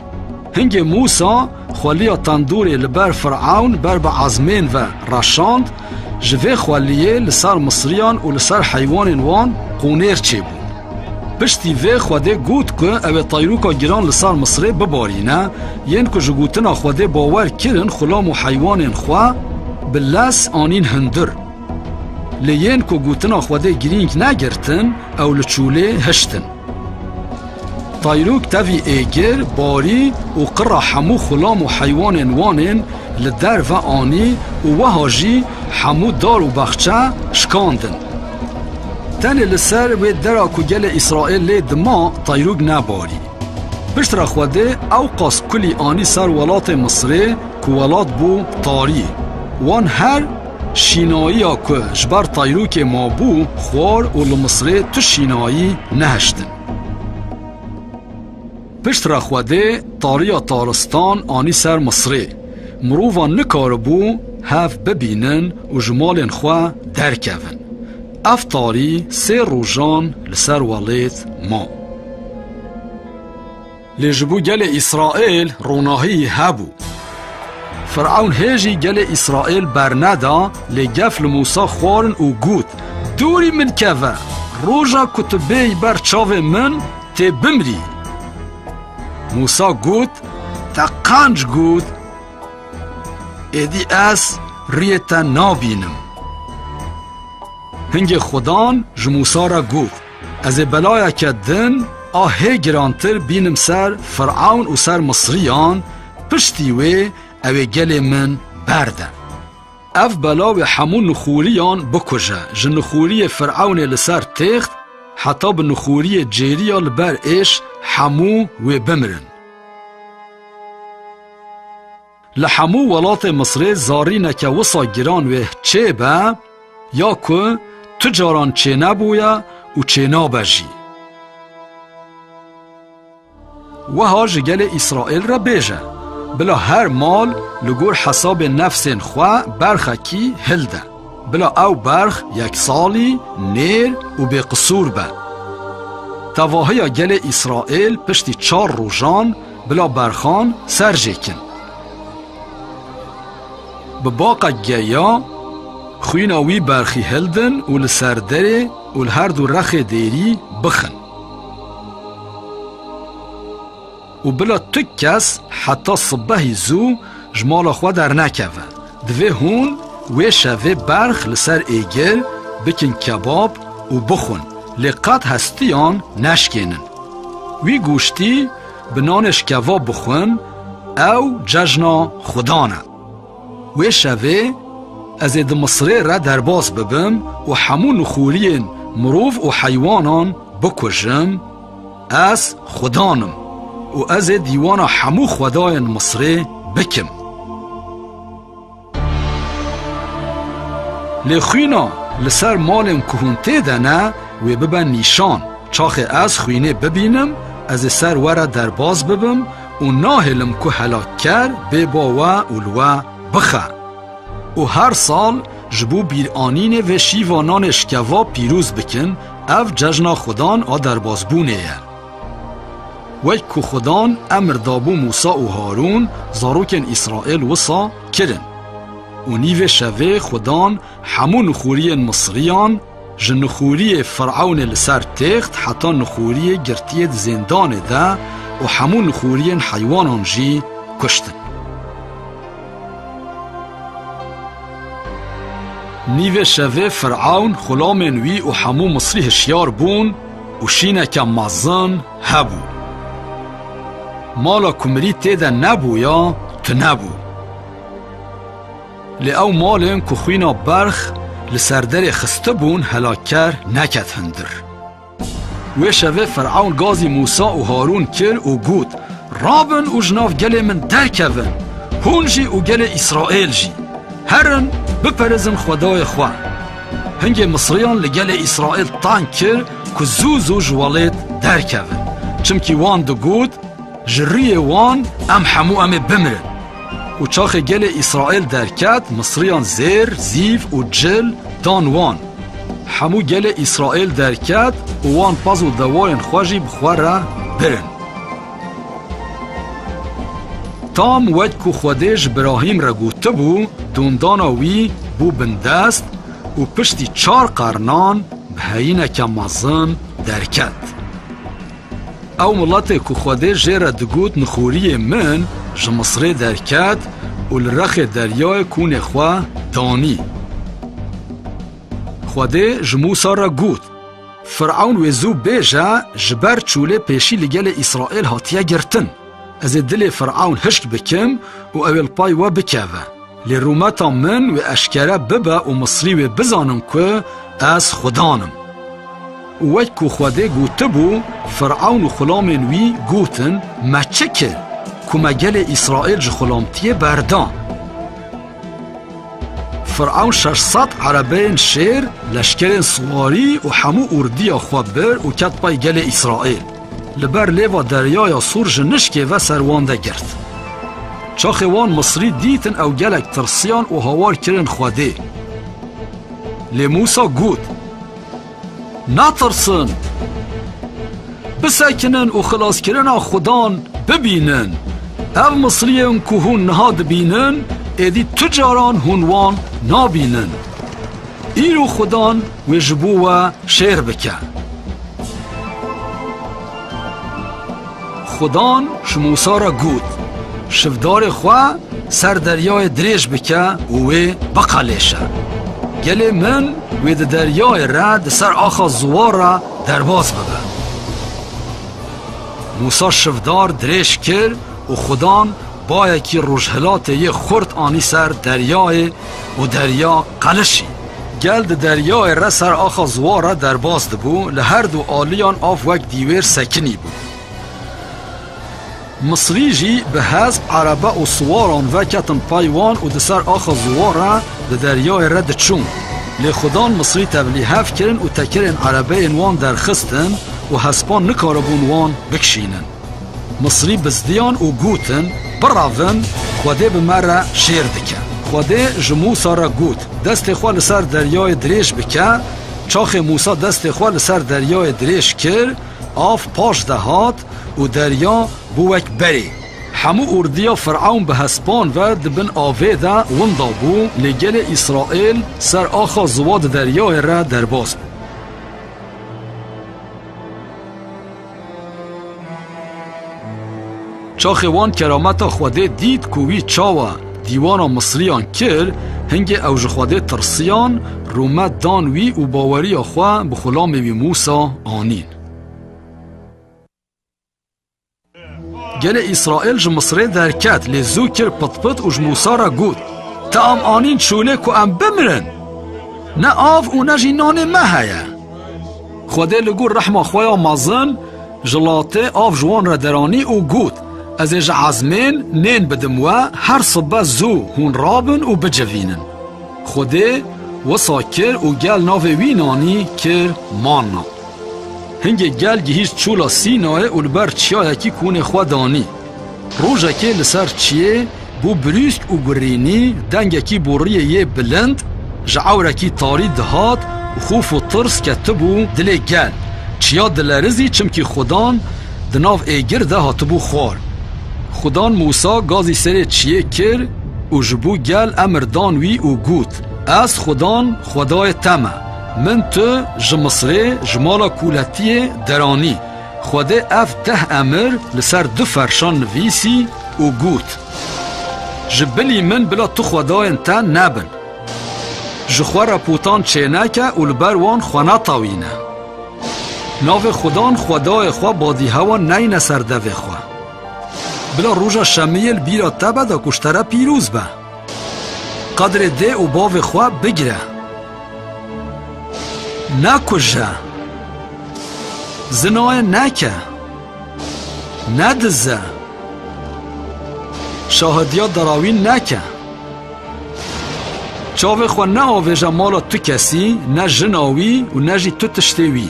Hingê Mûsa xweliya tendûrê li ber Firewn ber bi ezmên ve reşand, ji vê xweliyê li ser Misriyan û li ser heywanên wan qûnêr çêbû. Piştî vê Xwedê got ku ew ê teyrûka giran li ser Misrê bibarîne, yên ku ji gotina Xwedê bawer kirin xulam û heywanên xwe bi lez anîn hundir. Lê yên ku gotina Xwedê girîng negirtin, ew li çûlê hiştin. Tayrûk tevî êgir, barî û qira hemû xulam û heywanên wan ên li derve anî û wiha jî hemû dar û baxçe şikandin. Tenê li ser wê dera ku gelê Îsraêl lê dima, tayrûk nebarî. Piştre Xwedê ew qas kulî anî ser welatê Misrê ku welat bû tarî. Wan her şînayiya ku ji ber tayrûkê mabû xwar û li Misrê tu şînayî nehiştin. Piştre Xwedê tariya taristan anî ser Misrê. Mirovan nikaribû hev bibînin û ji malên xwe derkevin. Ev tarî sê rojan li ser welêt ma. Lê ji bo gelê Îsraêl ronahiyî hebû. Firewn hê jî gelê Îsraêl berneda, lê gef li Mûsa xwarin û got, "Dûrî min keve, roja ku tu bêyî ber çavê min, tê bimrî." Mûsa got, "Te qenc got, êdî ez riyê te nabînim." Hingê Xudan ji Mûsa re got, "Ez ê belayeke din a hê girantir bînim ser Firewn û ser Misriyan, piştî wê ew ê gelê min berde. Ev bela wê hemû nixûriyan bikuje, ji nixûriyê Firewnê li ser têxt heta bi nixûriyê cêriya li ber êş hemû wê bimirin." Li hemû welatê Misrê zarîneke wisa giran wê çêbe, ya ku tu caran çênebûye û çênabe jî. Wiha ji gelê Îsraêl re bêje, bila her mal li gor hesabê nefsên xwe berxekî hilde. Bila ew berx yeksalî, nêr û bêqisûr be. Tevahiya gelê Îsraêl piştî çar rojan bila berxan serjêkin. Bi baqek geya xwîna wî berxî hildin û li ser derê û li her du rexê dêrî bixin. Û bila tu kes heta sibehî zû ji mala xwe dernekeve. Divê hûn wê şevê berx li ser êgir bikin kebab û bixwin, lê qet hestiyan neşkênin. Wî goştî bi nanê şkeva bixwin, ew cejna Xudan e. Wê şevê ez ê di Misrê re derbas bibim û hemû nixûriyên mirov û heywanan bikujim. Ez Xudan im û ez ê dîwana hemû xwedayên Misrê bikim. Lê xwîna li ser malên ku hûn tê de ne, wê bibe nîşan. Çaxê ez xwînê bibînim, ez ê ser we re derbas bibim û nahêlim ku helakker bê ba we û li we bixe. Û her sal ji bo bîranînê vê şîva nanê şkeva pîroz bikin, ev cejna Xudan a derbasbûnê ye. Wek ku Xudan emir dabû Mûsa û Harûn, zarokên Îsraêl wisa kirin. Û nîvê şevê Xudan hemû nixûriyên Misriyan, ji nixûriyê Firewnê li ser têxt heta nixûriyê girtiyê di zêndanê de û hemû nixûriyên heywanan jî kuştin. Nîvê şevê Firewn, xulamên wî û hemû Misrî hişyar bûn û şîneke mezin hebû. Mala ku mirî tê de nebûya, tunebû. Lê ew malên ku xwîna berx li ser derê xistibûn, helakker neket hundir. Wê şevê Firewn gazî Mûsa û Harûn kir û got, "Rabin û ji nav gelê min derkevin, hûn jî û gelê Îsraêl jî. Herin, biperêzin xwedayê xwe." Hingê Misriyan li gelê Îsraêl teng kir ku zû zû ji welêt derkevin. Çimkî wan digot, "Ji rûyê wan em hemû em ê bimirin." Û çaxê gelê Îsraêl derket, Misriyan zêr, zîv û cil dan wan. Hemû gelê Îsraêl derket û wan pez û dewayên xwe jî bi xwe re birin. Tam wek ku Xwedê ji Birahîm re gotibû, dûndana wî bû bindest û piştî çar qernan bi heyîneke mezin derket. Ew miletê ku Xwedê jê re digot, "Nixûriyê min", ji Misrê derket û li rexê deryayê kûnê xwe danî. Xwedê ji Mûsa re got, Firewn wê zû bêje, ji ber çûlê pêşî li gelê Îsraîl hatiye girtin. Ez ê dilê Firewn hişk bikim û ew ê li pay we bikeve. Lê rûmeta min wê eşkere bibe û Misrî wê bizanin ku ez Xudan im. Û wek ku Xwedê gotibû, Firewn û xulamên wî gotin, Me çi kir, ku me gelê Îsraîl ji xulamtiyê berdan? Firewn şeş sed erebeyên şêr, leşkerên siwarî û hemû ordiya xwe bir û ket pey gelê Îsraîl. Li ber lêva Deryaya Sûr ji nişkê ve ser wan de girt. Çaxê wan Misrî dîtin, ew gelek tirsiyan û hawar kirin Xwedê. Lê Mûsa got, Natirsin! Bisekinin û xilaskirina Xudan bibînin. Ev Misriyên ku hûn niha dibînin, êdî tu caran hûn wan nabînin. Îro Xudan wê ji bo we şêr bike. Xudan ji Mûsa re got, Şivdarê xwe ser deryayê dirêj bike û wê biqelêşe. Gelê min wê di deryayê re di ser axa ziwa re derbas bibe. Mûsa şivdar dirêj kir û Xudan bayekî rojhilatê yê xurt anî ser deryayê û derya qelişî. Gel di deryayê re ser axa ziwa re derbas dibû, li her du aliyan av wek dîwêr sekinî bû. Misrî jî bi hezb, erebe û siwaran ve ketin pey wan û di ser axa ziwa re di deryayê re diçûn. Lê Xudan Misrî tevlîhev kirin û tekerên erebeyên wan derxistin û hespan nikaribûn wan bikişînin. Misrî bizdiyan û gotin, Birevin, Xwedê bi me re şêr dike. Xwedê ji Mûsa re got, Destê xwe li ser deryayê dirêj bike. Çaxê Mûsa destê xwe li ser deryayê dirêj kir, av paş de hat û derya bû wek berê. Hemû ordiya Firewn bi hespan ve di bin avê de winda bû, lê gelê Îsraîl ser axa ziwa di deryayê re derbas bû. Çaxê wan kerameta Xwedê dît ku wî çawa dîwana Misriyan kir, hingê ew ji Xwedê tirsiyan, rûmet dan wî û baweriya xwe bi xulamê wî Mûsa anîn. Gelê Îsraîl ji Misrê derket, lê zû kir pitpit û ji Mûsa re got, Te em anîn çolê ku em bimirin? Ne av û ne jî nanê me heye. Xwedê li gor rehma xwe ya mezin ji latê av ji wan re deranî û got, Ez ê ji ezmên nên bidim we, her sibe zû hûn rabin û bicivînin. Xwedê wisa kir û gel navê wî nanî kir Manna. Hingê gel gihîşt çûla Sînayê û li ber çiyayekî kûnê xwe danî. Rojekê li ser çiyê bû birûsk û gurînî, dengekî boriyê yê bilind ji ewrekî tarî dihat û xof û tirs ketibû dilê gel. Çiya dilerizî, çimkî Xudan di nav êgir de hatibû xwar. Xudan Mûsa gazî serê çiyê kir û ji bo gel emir dan wî û got, Ez Xudan, Xwedayê te me. Min tu ji Misrê, ji mala kûletiyê deranî. Xwedê ev deh emir li ser du ferşan nivîsî û got, Ji bilî min bila tu xwedayên te nebin. Ji xwe re potan çêneke û li ber wan xwe netewîne. Navê Xudan Xwedayê xwe badîhewan neyne ser devê xwe. Bila roja şemiyê li bîra te be de ku ji te re pîroz be. Qedrê dê û bavê xwe bigire. Nekuje. Zinayê neke. Nedize. Şahidiya derawîn neke. Çavê xwe neavêje mala tu kesî, ne jina wî û ne jî tu tiştê wî.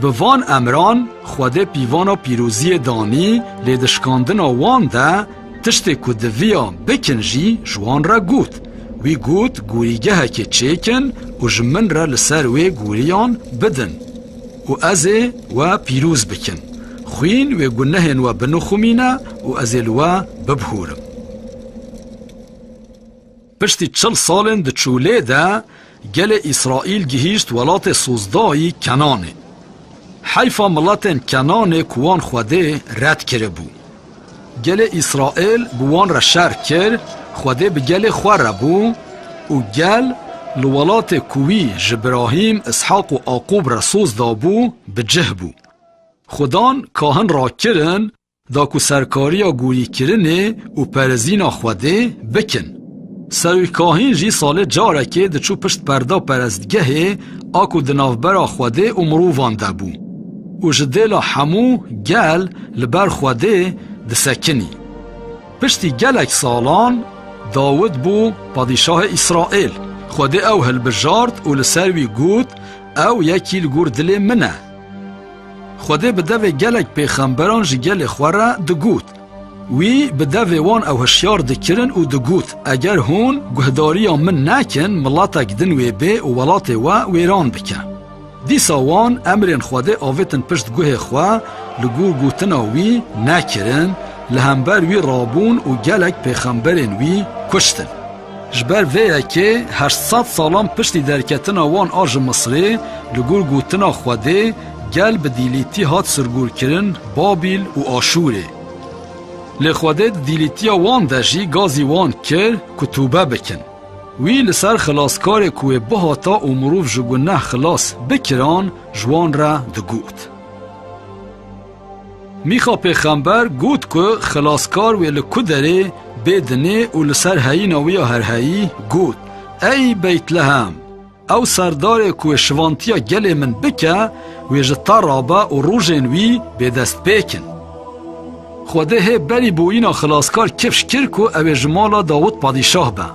Bi van emran Xwedê pîvana pîroziyê danî, lê di şikandina wan de tiştê ku diviya bikin jî ji wan re got. Wî got, Gorîgehekê çêkin û ji min re li ser wê goriyan bidin û ez ê we pîroz bikim. Xwîn wê gunehên we binixumîne û ez ê li we bibihûrim. Piştî çil salên di çolê de gelê Îsraîl gihîşt welatê sozdayî Kenanê. Heyfa miletên Kenanê ku wan Xwedê red kiribû. Gelê Îsraîl bi wan re şer kir, Xwedê bi gelê xwe re bû û gel Li welatê ku wî ji Birahîm, Îshaq û Aqûb re soz dabû, bi cih bû. Xudan kahin rakirin, da ku serkariya gorîkirinê û perezîna Xwedê bikin. Serokahîn jî salê carekê diçû pişt perda perestgehê a ku di navbera Xwedê û mirovan de bû û ji dêla hemû gel li ber Xwedê disekinî. Piştî gelek salan Dawid bû padîşahê Îsraîl. Xwedê ew hilbijart û li ser wî got, Ew yekî li gor dilê min e. Xwedê bi devê gelek pêxemberan ji gelê xwe re digot. Wî bi devê wan ew hişyar dikirin û digot, Eger hûn guhdariya min nekin, miletek din wê bê û welatê we wêran bike. Dîsa wan emrên Xwedê avêtin pişt guhê xwe, li gor gotina wî nekirin, li hember wî rabûn û gelek pêxemberên wî kuştin. Ji ber vê yekê heşt sed salan piştî derketina wan a ji Misrê, li gor gotina Xwedê, gel bi dîlîtî hat sirgorkirin Babîl û Aşûrê. Lê Xwedê di dîlîtiya wan de jî gazî wan kir ku tûbe bikin. Wî li ser xilaskarê ku wê bihata û mirov ji guneh xilas bikiran, ji wan re digot. Mîxa pêxember got ku xilaskar wê li ku derê bê dinê û li ser heyîna wî ya herheyî got, Ey Beytlehem! Ew serdarê ku wê şivantiya gelê min bike, wê ji te rabe û rojên wî bêdestpêk in. Xwedê hê berî boyîna xilaskar kifş kir ku ew ê ji mala Dawid padîşah be.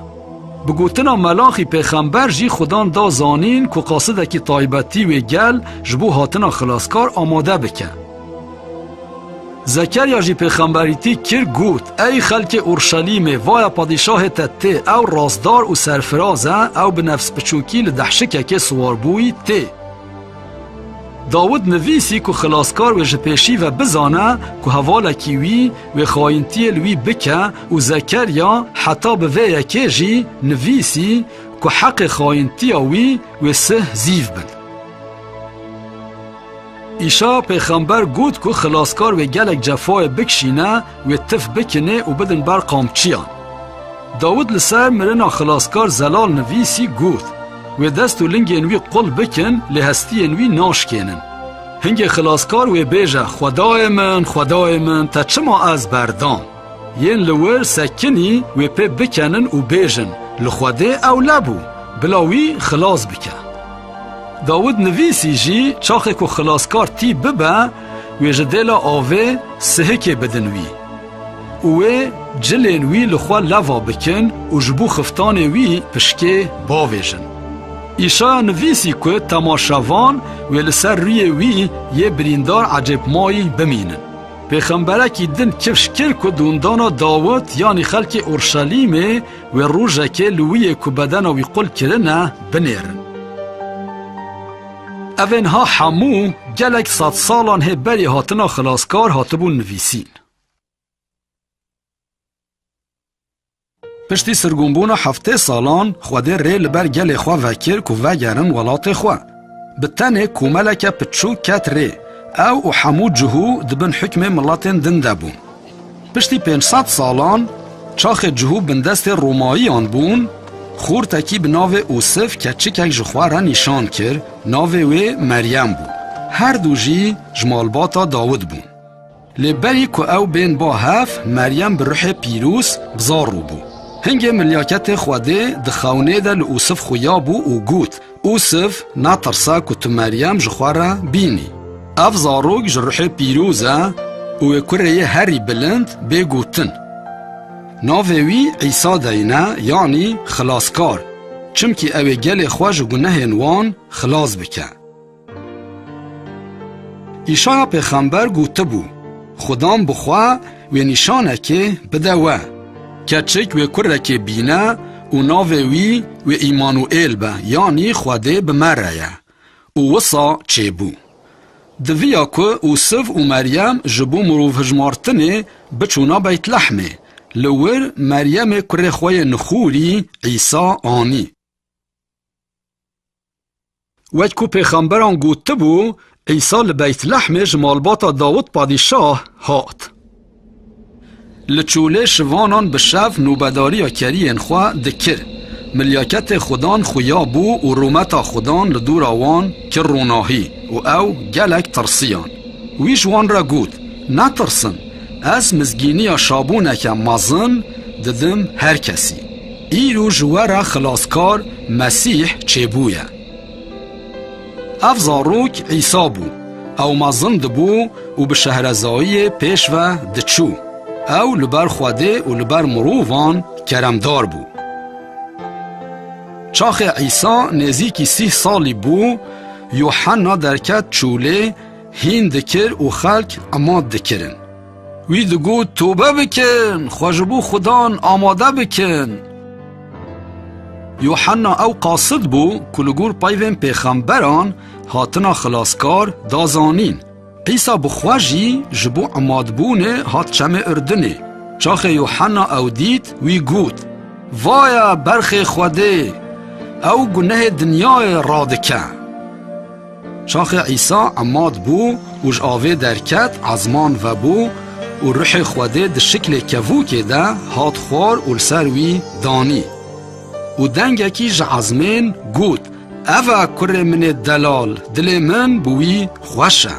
Bi gotina Melaxî pêxember jî Xudan da zanîn ku qasidekî taybetî wê gel ji bo hatina xilaskar amade bike. Zekerya jî pêxemberîtî kir, got, Ey xelkê Urşelîmê, vaya padîşahê te tê, ew rastdar û serfiraz e, ew bi nefsbiçûkî li dehşikekê siwarbûyî tê. Dawid nivîsî ku xilaskar wê ji pêşî ve bizane ku hevalekî wî wê xayintiyê li wî bike û Zekerya heta bi vê yekê jî nivîsî ku heqê xayintiya wî wê sih zîv bin. Îşaya pêxember got ku xilaskar wê gelek cefayê bikişîne, wê tif bikinê û bidin ber qamçiyan. Dawid li ser mirina xilaskar zelal nivîsî got, Wê dest û lingên wî qul bikin, lê hestiyên wî naşkênin. Hingê xilaskar wê bêje, Xwedayê min, Xwedayê min, te çima ez berdam? Yên li wir sekinî wê pê bikenin û bêjin, Li Xwedê ew lebû, bila wî xilas bike. Dawid nivîsî jî, Çaxê ku xilaskar tî bibe, wê ji dêla avê sihikê bidin wî û wê cilên wî li xwe leva bikin û ji bo xiftanê wî pişkê bavêjin. Îşaya nivîsî ku temaşevan wê li ser rûyê wî yê birîndar ecêbmayî bimînin. Pêxemberekî din kifş kir ku dûndana Dawid, yanî xelkê Urşelîmê, wê rojekê li wî yê ku bedena wî qul kirine, binêrin. Evên ha hemû gelek sedsalan hê berî hatina xilaskar hatibûn nivîsîn. Piştî sirgûnbûna heftê salan, Xwedê rê li ber gelê xwe vekir ku vegerin welatê xwe. Bi tenê komeleke piçûk ket rê. Ew û hemû cihû di bin hukmê miletên din de bûn. Piştî pênc sed salan, çaxê cihû bindestê Romayiyan bûn, xortekî bi navê Ûsif keçikek ji xwe re nîşan kir, navê wê Meryem bû. Her du jî ji malbata Dawid bûn. Lê berî ku ew bên ba hev, Meryem bi ruhê pîroz bi zarû bû. Hingê milyaketê Xwedê di xewnê de li Ûsif xuya bû û got, Ûsif, netirse ku tu Meryem ji xwe re bînî. Ev zarok ji ruhê pîroz e û wê kurê yê herî bilind bê gotin. Navê wî Îsa deyne, yanî Xilaskar, çimkî ew ê gelê xwe ji gunehên wan xilas bike. Îşaya pêxember gotibû, Xudan bi xwe wê nîşanekê bide we. Keçik wê kurekê bîne û navê wî wê Îmanuêl be, yanî Xwedê bi me re ye. Û wisa çêbû. Di viya ku Ûsiv û Meryem ji bo mirovhijmartinê biçûna Beytlehmê, li wir Meryemê kurê xwe yê nixûrî Îsa anî. Wek ku pêxemberan gotibû, Îsa li Beytlehmê ji malbata Dawid padîşah hat. Li çolê şivanan bi şev nobedariya keriyên xwe dikir. Milyaketê Xudan xuya bû û rûmeta Xudan li dûra wan kir ronahî û ew gelek tirsiyan. Wî ji wan re got, Netirsin, ez mizgîniya şabûneke mezin didim her kesî. Îro ji we re Xilaskar Mesîh çêbûye. Ev zarok Îsa bû. Ew mezin dibû û bi şehrezayiyê pêş ve diçû. Ew li ber Xwedê û li ber mirovan keremdar bû. Çaxê Îsa nêzîkî sîh salî bû, Yuhanna derket çûlê, hîn dikir û xelk emad dikirin. Wî digot, Tobe bikin, xwe ji bo Xudan amade bikin. Yuhanna ew qasid bû ku li gor peyvên pêxemberan hatina Xilaskar da zanîn. Îsa bi xwe jî ji bo emadbûnê hat çemê Urdinê. Çaxê Yuhanna ew dît, wî got, Vaye berxê Xwedê, ew gunehê dinyayê radike. Çaxê Îsa emad bû û ji avê derket, ezman vebû û ruhê Xwedê di şiklê kevokê de hat xwar û li ser wî danî. Û dengekî ji ezmên got, Ev e kurê min ê delal, dilê min bi wî xweş e.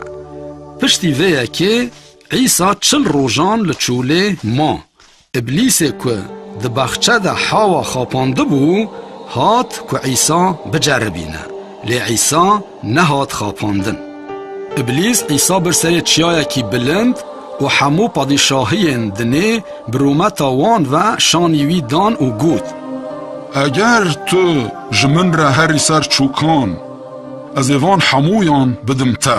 Piştî vê yekê Îsa çil rojan li çûlê ma. Îblîsê ku di baxçe de hawa xapandibû, hat ku Îsa biceribîne. Lê Îsa nehat xapandin. Îblîs Îsa bir serê çiyayekî bilind û hemû padîşahiyên dinê bi rûmeta wan ve şanî wî dan û got, Eger tu ji min re herî ser çûkan, ez ê van hemûyan bidim te.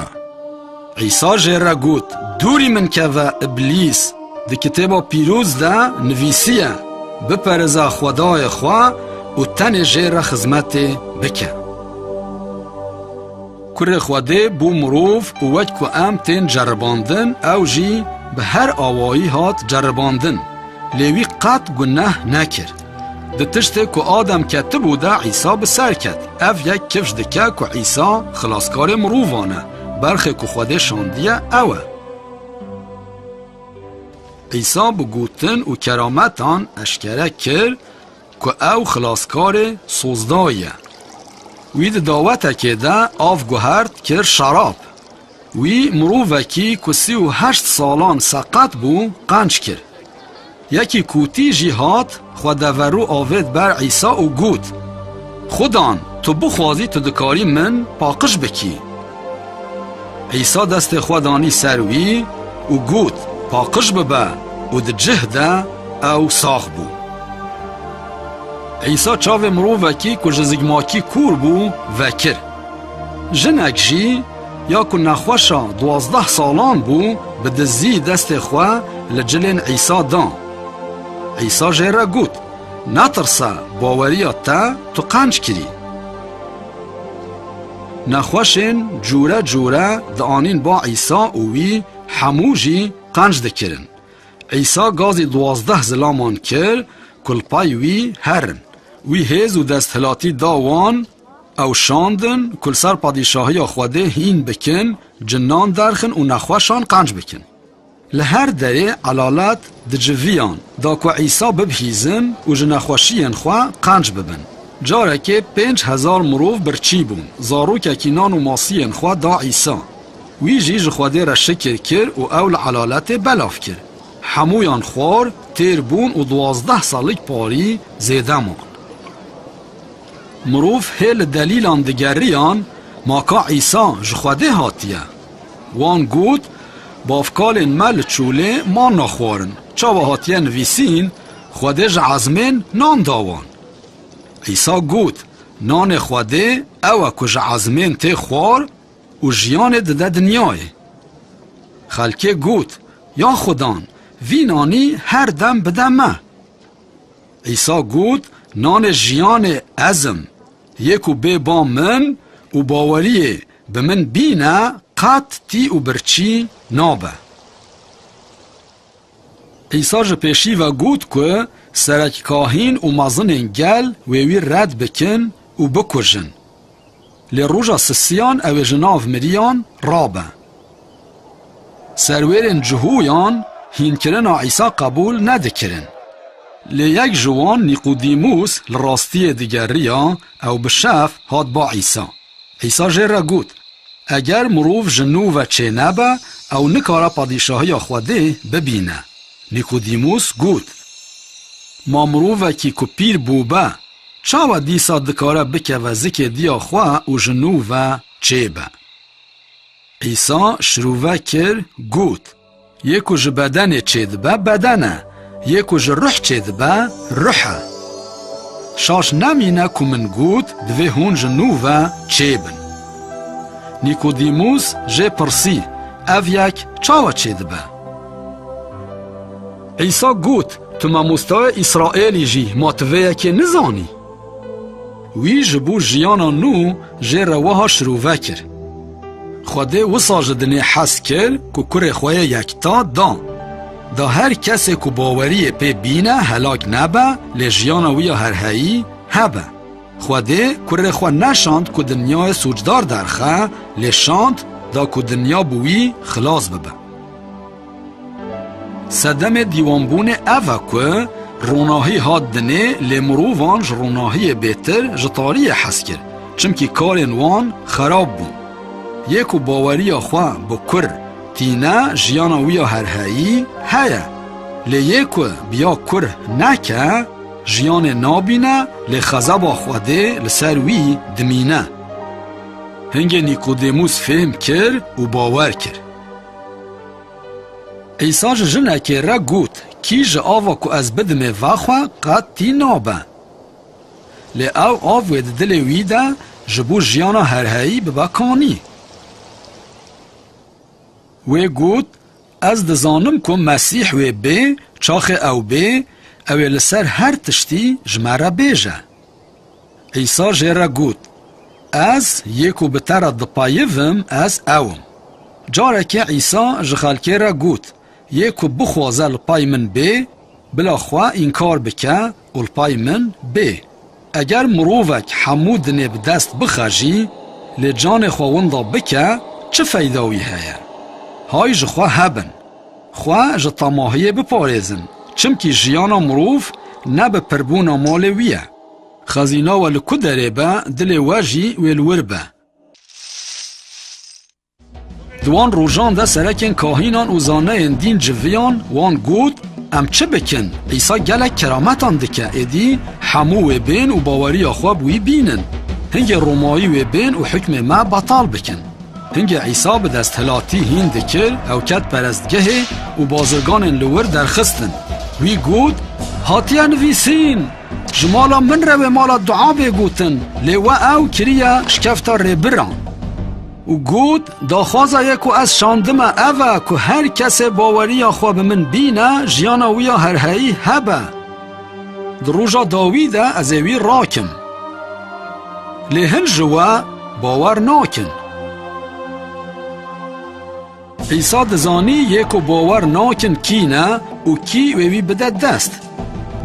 Îsa jê re got, Dûrî min keve, Îblîs! Di Kitêba Pîroz de nivîsiye, Bipereze Xwedayê xwe û tenê jê re xizmetê bike. Kurê Xwedê bû mirov û wek ku em tên ceribandin, ew jî bi her awayî hat ceribandin, lê wî qet guneh nekir. Di tiştê ku Adem ketibû de Îsa bi ser ket. Ev yek kifş dike ku Îsa xilaskarê mirovan e. Berxê ku Xwedê şandiye ew e. Îsa bi gotin û kerametan eşkere kir ku ew xilaskarê sozdayî ye. Wî di dawetekê de av guhert kir şerab. Wî mirovekî ku sî û heşt salan seqet bû, qenc kir. Yekî kûtî jî hat, xwe deverû avêt ber Îsa û got, Xudan, tu bixwazî, tu dikarî min paqij bikî. Îsa destê xwe danî ser wî û got, Paqij bibe, û di cih de ew sax bû. Îsa çavê mirovekî ku ji zikmakî kûr bû, vekir. Jinek jî, ya ku nexweşa duwazdeh salan bû, bi dizî destê xwe li cilên Îsa da. Îsa jê re got, Netirse, baweriya te tu qenc kirî. Nexweşên cûre cûre dianîn ba Îsa û wî hemû jî qenc dikirin. Îsa gazî duwazdeh zilaman kir ku li pey wî herin. Wî hêz û desthilatî da wan, ew şandin ku li ser padîşahiya Xwedê hîn bikin, cinan derxin û nexweşan qenc bikin. Li her derê elalet diciviyan da ku Îsa bibihîzin û ji nexweşiyên xwe qenc bibin. Carekê pênc hezar mirov birçî bûn. Zarokekî nan û masiyên xwe da Îsa. Wî jî ji Xwedê re şikir kir û ew li elaletê belav kir. Hemûyan xwar, têr bûn û duwazdeh salîk parî zêde man. Mirov hê li delîlan digeriyan, Ma ka Îsa ji Xwedê hatiye? Wan got, Bavkalên me li çolê manna xwarin. Çawa hatiye nivîsîn, Xwedê ji ezmên nan da wan? Îsa got, Nanê Xwedê ew e ku ji ezmên tê xwar û jiyanê dide dinyayê. Xelkê got, Ya Xudan, vî nanî her dem bide me. Îsa got, Nanê jiyanê ez im. Yê ku bê ba min û baweriyê bi min bîne, qet tî û birçî nabe. Îsa ji pêşî ve got ku serekkahîn û mezinên gel wê wî red bikin û bikujin. Lê roja sisiyan ew ê ji nav miriyan rabe. Serwêrên cihûyan hînkirina Îsa qebûl nedikirin. Lê yek ji wan, Nîqodîmûs, li rastiyê digeriya, ew bi şev hat ba Îsa. Îsa jê re got, Eger mirov ji nû ve çênebe, ew nikare padîşahiya Xwedê bibîne. Nîqodîmûs got, Ma mirovekî ku pîr bûbe, çawa dîsa dikare bikeve zikê diya xwe û ji nû ve çêbe? Îsa şirove kir, got, Yê ku ji bedenê çêdibe, beden e, yê ku ji ruh çêdibe, ruh e. Şaş nemîne ku min got, Divê hûn ji nû ve çêbin. Nîkodîmûs jê pirsî, Ev yek çawa çêdibe? Îsa got, Tu mamostayê Îsraêlî jî, ma tu vê yekê nizanî? Wî ji bo jiyana nû jê re wiha şirove kir, Xwedê wisa ji dinê hez kir ku kurê xwe yê yekta da. Da her kesê ku baweriyê pê bîne helak nebe, lê jiyana wî ya herheyî hebe. Xwedê kurê xwe neşand ku dinyayê sûcdar derxe, lê şand da ku dinya bi wî xilas bibe. Sedemê dîwanbûnê ev e ku ronahî hat dinê, lê mirovan ji ronahiyê bêtir ji tariyê hez kir, çimkî karên wan xerab bûn. Yê ku baweriya xwe bi kur tîne, jiyana wî ya herheyî heye. Lê yê ku bi ya kur neke, jiyanê nabîne, lê xezeba Xwedê li ser wî dimîne. Hingê Nîkodêmûs fêhm kir û bawer kir. Îsa ji jinekê re got, Kî ji ava ku ez bidimê vexwe, qet tî nabe. Lê ew av wê di dilê wî de ji bo jiyana herheyî bibe kanî. Wê got, Ez dizanim ku Mesîh wê bê, çaxê ew bê, ew ê li ser her tiştî ji me re bêje. Îsa jê re got, Ez yê ku bi te re dipeyivim, ez ew im. Carekê Îsa ji xelkê re got, Yê ku bixwaze li pey min bê, bila xwe înkar bike û li pey min bê. Eger mirovek hemû dinê bi dest bixe jî, lê canê xwe winda bike, çi feyda wî heye? Hay ji xwe hebin. Xwe ji temahiyê biparêzin, çimkî jiyana mirov ne bi pirbûna malê wî ye. Xezîna we li ku derê be, dilê we jî wê li wir be. Di wan rojan de serekên kahînan û zaneyên dîn civiyan, wan got, Em çi bikin? Îsa gelek kerametan dike, êdî hemû wê bên û baweriya xwe bi wî bînin. Hingê Romayî wê bên û hukmê me betal bikin. Hingê Îsa bi desthilatî hîn dikir, ew ket perestgehê û bazirganên li wir derxistin. Wî got, Hatiye nivîsîn, Ji mala min re wê mala dua bê gotin, lê we ew kiriye şikefta rêbiran. Û got, Daxwaza yê ku ez şandime ev e ku her kesê baweriya xwe bi min bîne, jiyana wî ya herheyî hebe. Di roja dawî de ez ê wî rakim. Lê hin ji we bawer nakin. Îsa dizanî yê ku bawer nakin kî ne û kî wê wî bide dest.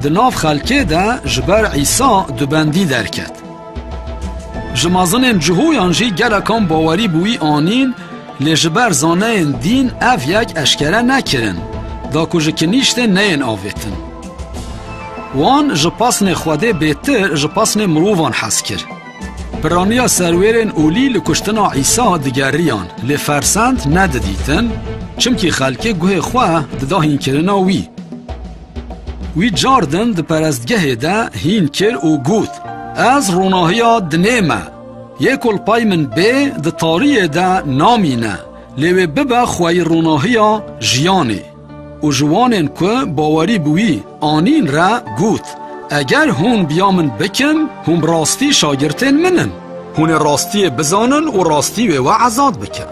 Di nav xelkê de ji ber Îsa dubendî derket. Ji mezinên Cihûyan jî gelekan bawerî bi wî anîn, lê ji ber zaneyên dîn ev yek eşkere nekirin, da ku ji kinîştê neyên avêtin. Wan ji pesnê Xwedê bêtir ji pesnê mirovan hez kir. Piraniya serwêrên olî li kuştina Îsa digeriyan, lê fersend nedidîtin, çimkî xelkê guhê xwe dida hînkirina wî. Wî cardin di perestgehê de hîn kir û got, Ez ronahiya dinê me. Yê ku li pey min bê, di tariyê de namîne, lê wê bibe xweyî ronahiya jiyanê. Û ji wanên ku bawerî bi wî anîn re got, Eger hûn biya min bikin, hûn bi rastî şagirtên min in. Hûn ê rastiyê bizanin û rastî wê we ezad bike.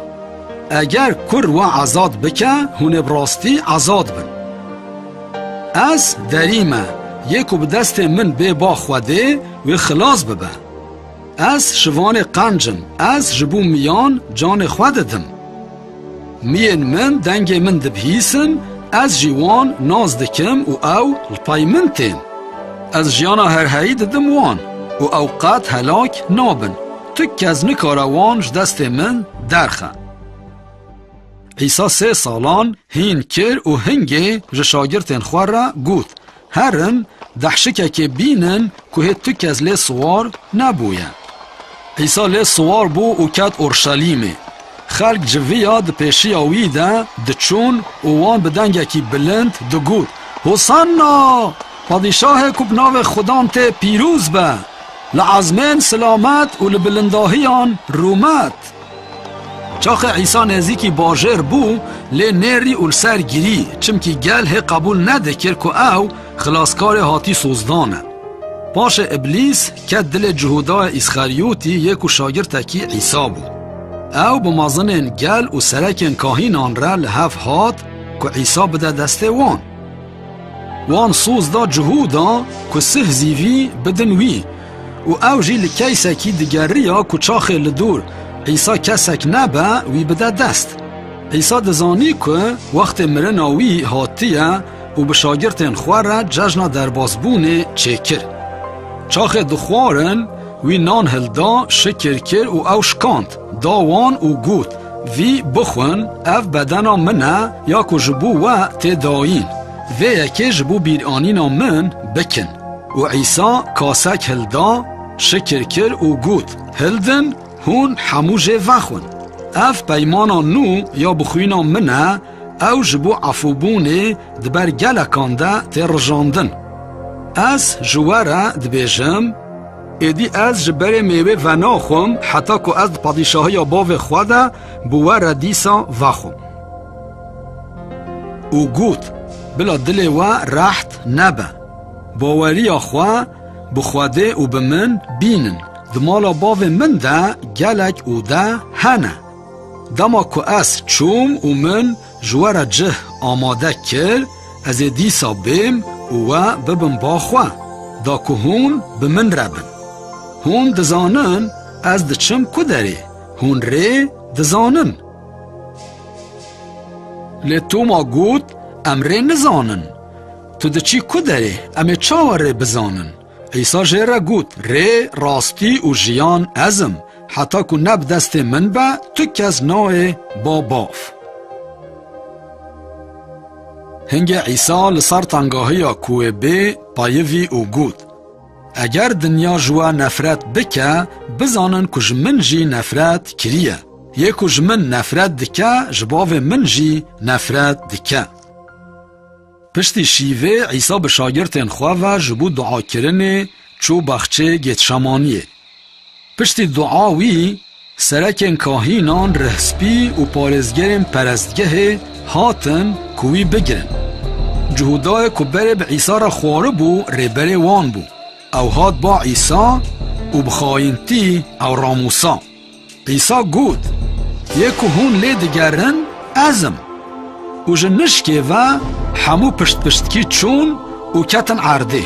Eger kur we ezad bike, hûn ê bi rastî ezad bin. Ez derî me, yê ku bi destê min bê ba Xwedê, wê xilas bibe. Ez şivanê qenc im, ez ji bo miyan canê xwe didim. Miyên min dengê min dibihîsin, ez jî wan nas dikim û ew li pey min tên. Ez jiyana herheyî didim wan û ew qet helak nabin. Tu kes nikare wan ji destê min derxe. Îsa sê salan hîn kir û hingê ji şagirtên xwe re got, Herin, dehşikekê bînin ku hê tu kes lê siwar nebûye. Îsa lê siwar bû û ket Orşelîmê. Xelk civiya di pêşiya wî de diçûn û wan bi dengekî bilind digot, "Hosanna! Padîşahê ku bi navê Xudan tê pîroz be! Li ezmên silamet û li bilindahiyan rûmet!" Çaxê Îsa nêzîkî bajêr bû, lê nêrî û li ser girî, çimkî gel hê qebûl nedikir ku ew xilaskarê hatî sozdan e. Paşê Îblîs ket dilê Cihûdayê Îsxerîyotî yê ku şagirtekî Îsa bû. Ew bi mezinên gel û serekên kahînan re li hev hat ku Îsa bide destê wan. Wan soz da Cihûda ku sih zîvî bidin wî û ew jî li keysekî digeriya ku çaxê li dor Îsa kesek nebe wî bide dest. Îsa dizanî ku wextê mirina wî hatiye û bi şagirtên xwe re cejna derbasbûnê çêkir. Çaxê dixwarin, wî nan hilda, şikir kir û ew şikand, da wan û got, "Vî bixwin, ev bedena min e ya ku ji bo we tê dayîn. Vê yekê ji bo bîranîna min bikin." Û Îsa kasek hilda, şikir kir û got, "Hildin, hûn hemû jê vexwin. Ev peymana nû ya bixwîna min e, ew ji bo efûbûnê di ber gelekan de tê rijandin. Ez ji we re dibêjim, êdî ez ji berê mêwê venaxwim, heta ku ez di padîşahiya Bavê xwe de bi we re dîsa vexwim." Û got, "Bila dilê we reht nebe. Baweriya xwe bi Xwedê û bi min bînin. Di mala Bavê min de gelek ode hene. Dema ku ez çûm û min ji we re cih amade kir, ez ê dîsa bêm û we bibim ba xwe, da ku hûn bi min re bin. Hûn dizanin ez diçim ku derê, hûn rê dizanin." Lê Toma got, "Em rê nizanin. Tu diçî ku derê? Em ê çawa rê bizanin?" Îsa jê re got, "Rê, rastî û jiyan ez im. Heta ku ne bi destê min be, tu kes nayê ba Bav." Hingê Îsa li ser tengahiya kuwê bê peyivî û got, "Eger dinya ji we nefret bike, bizanin ku ji min jî nefret kiriye. Yê ku ji min nefret dike, ji Bavê min jî nefret dike." Piştî şîvê Îsa bi şagirtên xwe ve ji bo duakirinê çû baxçê Gêtşemaniyê. Piştî dua wî, serekên kahînan, rihspî û parêzgerên perestgehê hatin ku wî bigirin. Cihûdayê ku berê bi Îsa re xwaribû, rêberê wan bû. Ew hat ba Îsa û bi xayîntî ew ramûsa. Îsa got, "Yê ku hûn lê digerin, ez im." Û ji nişkê ve hemû piştpiştkî çûn û ketin erdê.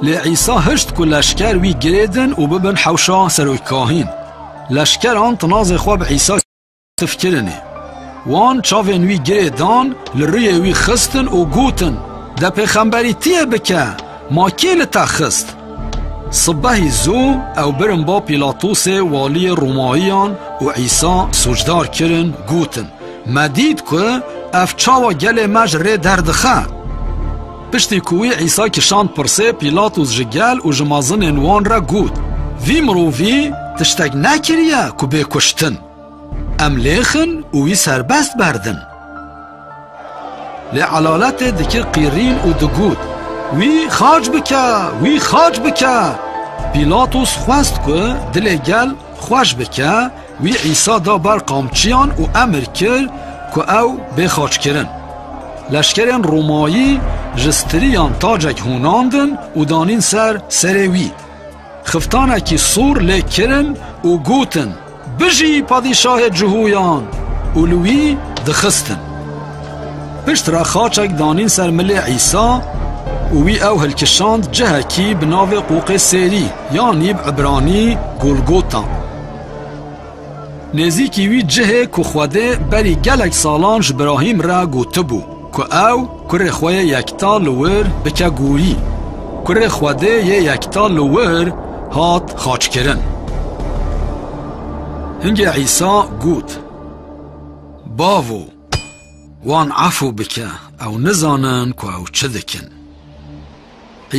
Lê Îsa hişt ku leşker wî girêdin û bibin hewşa serokkahîn. Leşkeran tinazê xwe bi Îsa tifkirinê. Wan çavên wî girê dan, li rûyê wî xistin û gotin, "De pêxemberîtiyê bike, ma kê li te xist?" Sibehî zû ew birin ba Pîlatosê, waliyê Romayiyan, û Îsa sûcdar kirin, gotin, "Me dît ku ev çawa gelê me ji rê derdixe." Piştî ku wî Îsa kişand pirsê, Pîlatos ji gel û ji mezinên wan re got, "Vî mirovî tiştek nekiriye ku bê kuştin. Em lêxin û wî serbest berdin." Lê elaletê dikir qîrîn û digot, "Wî xaç bike, wî xaç bike." Pîlatos xwest ku dilê gel xweş bike, wî Îsa da ber qamçiyan û emir kir ku ew bê xaçkirin. Leşkerên Romayî ji stiriyan tacek hûnandin û danîn ser serê wî. Xiftanekî sor lê kirin û gotin, "Bijî padîşahê Cihûyan!" û li wî dixistin. Piştre xaçek danîn ser milê Îsa û wî ew hilkişand cihekî bi navê Qoqê Sêrî, yanî bi ibranî Golgota. Nêzîkî wî cihê ku Xwedê berî gelek salan ji Birahîm re gotibû, ku ew kurê xwe yê yekta li wir bike gorî. Kurê Xwedê yê yekta li wir hat xaçkirin. Hingê Îsa got, "Bavo, wan efû bike, ew nizanin ku ew çi dikin."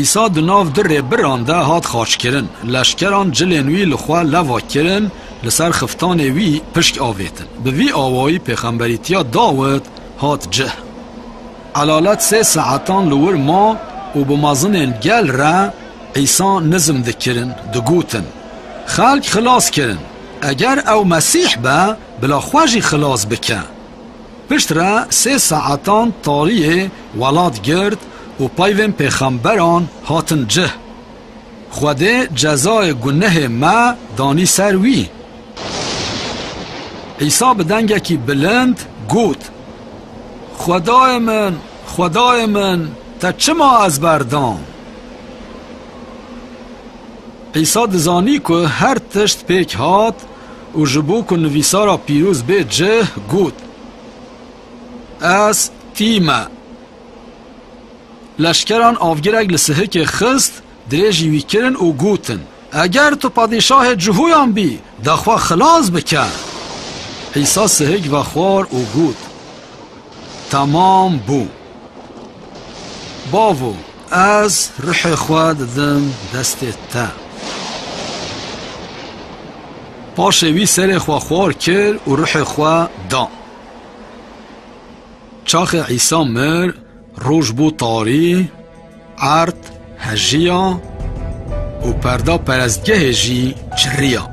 Îsa di nav du rêbiran de hat xaçkirin. Leşkeran cilên wî li xwe leva kirin, li ser xiftanê wî pişk avêtin. Bi vî awayî pêxemberîtiya Dawid hat cih. Elalet sê saetan li wir ma û bi mezinên gel re Îsa nizm dikirin, digotin, "Xelk xilas kirin. Eger ew Mesîh be, bila xwe jî xilas bike." Piştre sê saetan tariyê welat girt û peyvên pêxemberan hatin cih. Xwedê cezayê gunehê me danî ser wî. Îsa bi dengekî bilind got, "Xwedayê min, Xwedayê min, te çima ez berdam?" Îsa dizanî ku her tişt pêk hat û ji bo ku nivîsara pîroz bê cih, got, "Ez tî me." Leşkeran avgirek li sihikê xist, dirêjî wî kirin û gotin, "Eger tu padîşahê Cihûyan bî, de xwe xilas bike." Îsa sihik vexwar û got, "Temam bû. Bavo, ez ruhê xwe didim destê te." Paşê wî serê xwe xwar kir û ruhê xwe da. Çaxê Îsa mir, roj bû tarî, erd hejiya û perda perestgehê jî çiriya.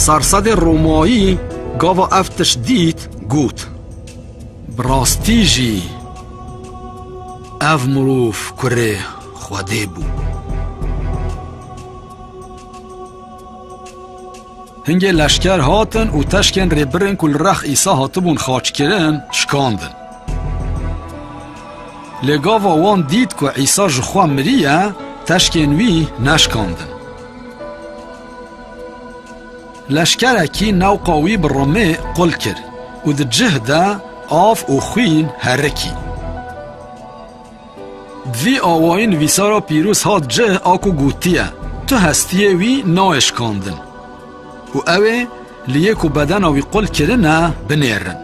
Sersedê Romayî gava ev tişt dît, got, "Bi rastî jî ev mirov kurê Xwedê bû." Hingê leşker hatin û teşkên rêbirên ku li rex Îsa hatibûn xaçkirin, şikandin. Lê gava wan dît ku Îsa ji xwe miriye, teşkên wî neşikandin. Leşkerekî newqa wî bi rimê qul kir û di cih de av û xwîn herikî. Bi vî awayî nivîsara pîroz hat cih a ku gotiye, "Tu hestiyê wî nayê şikandin." Û ew ê li yê ku bedena wî qul kirine, binêrin.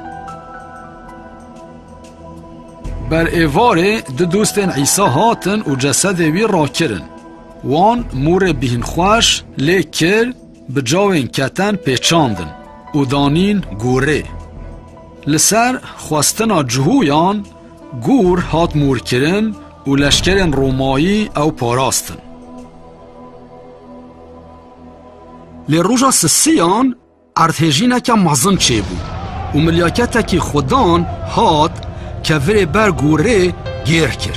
Ber êvarê du dostên Îsa hatin û cesedê wî rakirin. Wan mûrê bîhnxweş lê kir, bi cawên keten pêçandin û danîn gorê. Li ser xwestina Cihûyan gor hat mûrkirin û leşkerên Romayî ew parastin. Lê roja sisiyan erdhêjîneke mezin çêbû û milyaketekî xudan hat kevirê ber gorê gêr kir.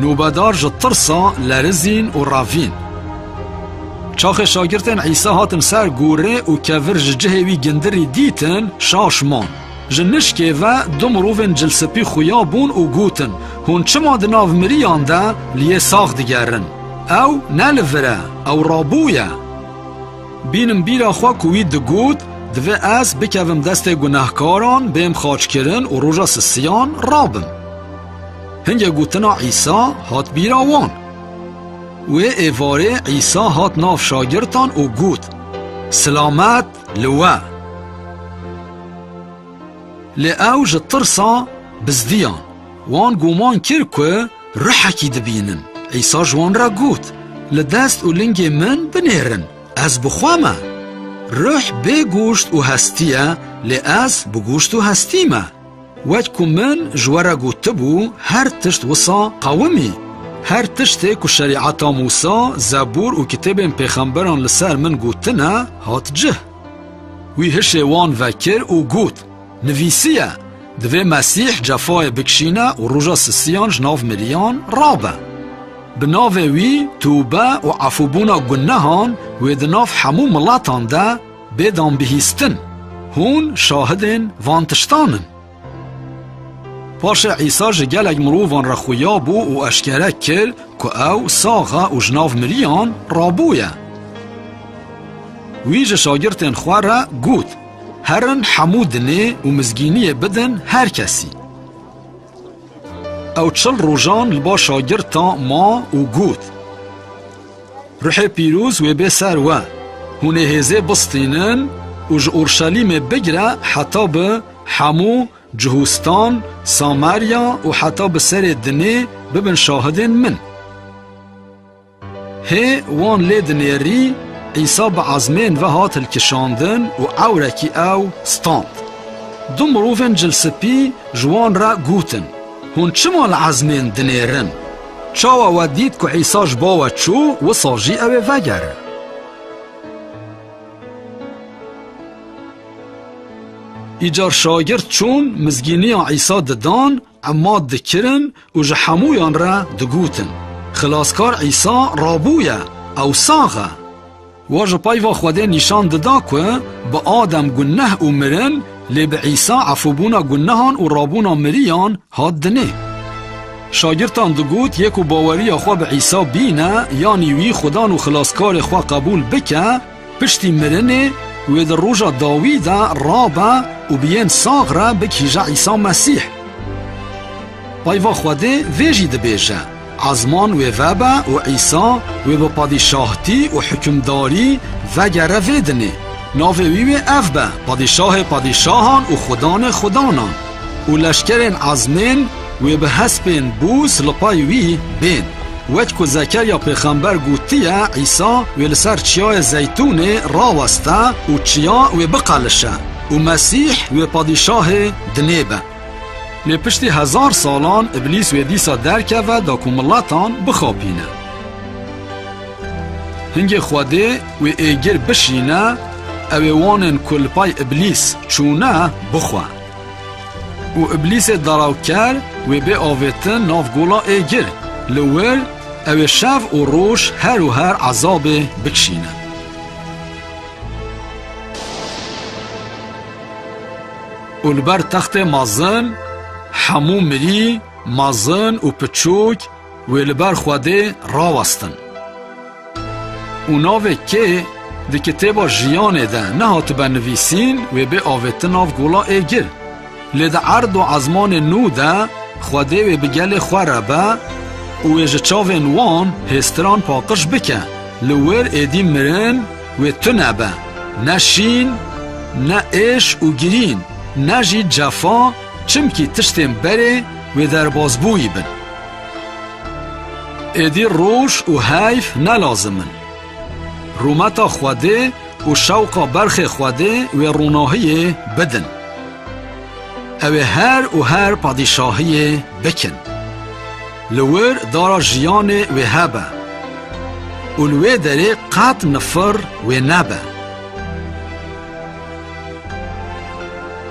Nûbedar ji tirsa lerizîn û revîn. Çaxê şagirtên Îsa hatin ser gorê û kevir ji cihê wî gindirî dîtin, şaş man. Ji nişkê ve du mirovên cilspî xuya bûn û gotin, "Hûn çima di nav miriyan de li yê sax digerin? Ew ne li vir e, ew rabûye." Bînin bîra xwe ku wî digot, "Divê ez bikevim destê gunehkaran, bêm xaçkirin û roja sisiyan rabim." Hingê gotina Îsa hat bîra wan. Wê êvarê Îsa hat nav şagirtan û got, "Silamet li we." Lê ew ji tirsa bizdiyan. Wan guman kir ku ruhekî dibînin. Îsa ji wan re got, "Li dest û lingê min binêrin, ez bi xwe me. Ruh bê goşt û hestî ye, lê ez bi goşt û hestî me. Wek ku min ji we re gotibû, her tişt wisa qewimî. Her tiştê ku şerîeta Mûsa, Zebûr û kitêbên pêxemberan li ser min gotine, hat cih." Wî hişê wan vekir û got, "Nivîsiye, divê Mesîh cefayê bikişîne û roja sisiyan ji nav miriyan rabe. Bi navê wî tûbe û efûbûna gunehan wê di nav hemû miletan de bê dan bihîstin. Hûn şahidên van tiştan in." Paşê Îsa ji gelek mirovan re xuya bû û eşkere kir ku ew sax e û ji nav miriyan rabûye. Wî ji şagirtên xwe re got, "Herin hemû dinê û mizgîniyê bidin her kesî." Ew çil rojan li ba şagirta ma û got, "Ruhê Pîroz wê bê ser we. Hûn ê hêzê bistînin û ji Orşelîmê bigire heta bi hemû Cihûstan, Samarya û heta bi serê dinê bibin şahidên min. Hê wan lê dinêrî, Îsa bi ezmên ve hat hilkişandin û ewrekî ew stand. Du mirovên cilspî ji wan re gotin, Hûn çima li ezmên dinêrin? Çawa we dît ku Îsa ji bo we çû, wisa jî ew ê vegere? Îcar şagirt çûn, mizgîniya Îsa didan, emad dikirin û ji hemûyan re digotin, Xilaskar Îsa rabûye, ew sax e. Wa ji peyva Xwedê nîşan dida ku bi Adem guneh û mirin, lê bi Îsa efûbûna gunehan û rabûna miriyan hat dinê. Şagirtan digot, Yê ku baweriya xwe bi Îsa bîne, yanî wî Xudan û Xilaskarê xwe qebûl bike, piştî mirinê wê di roja dawî de rabe û bi yên sax re bigihîje Îsa Mesîh. Peyva Xwedê vê jî dibêje, Ezman wê vebe û Îsa wê bi padîşahtî û hukimdarî vegere vê dinê. Navê wî wê ev be, Padîşahê padîşahan û Xudanê xudanan. Û leşkerên ezmên wê bi hespên bûs li pey wî bên. Wek ku Zekerya pêxember gotiye, Îsa wê li ser çiyayê Zeytûnê raweste û çiya wê biqelişe û Mesîh wê padîşahê dinê be. Lê piştî hezar salan Îblîs wê dîsa derkeve da ku miletan bixapîne. Hingê Xwedê wê êgir bişîne, ew ê wanên ku li pey Îblîs çûne bixwe. Û Îblîsê derawker wê bê avêtin nav gola êgir, li wir ew ê şev û roj her û her ezabê bikişîne. Û li ber textê mezin, hemû mirî, mezin û piçûk wê li ber Xwedê rawestin. Û navê kê di kitêba jiyanê de nehatibe nivîsîn, wê bê avêtin nav gola êgir. Lê di erd û ezmanê nû de Xwedê wê bi gelê xwe re be û wê ji çavên wan hêstiran paqij bike. Li wir êdî mirin wê tune be, ne şîn, ne êş û girîn, ne jî cefa, çimkî tiştên berê wê derbazbûyî bin. Êdî roj û heyv ne lazim in. Rûmeta Xwedê û şewqa berxê Xwedê wê ronahiyê bidin. Ew ê her û her padîşahiyê bikin. Li wir dara jiyanê wê hebe û li wê derê qet nifir wê nebe.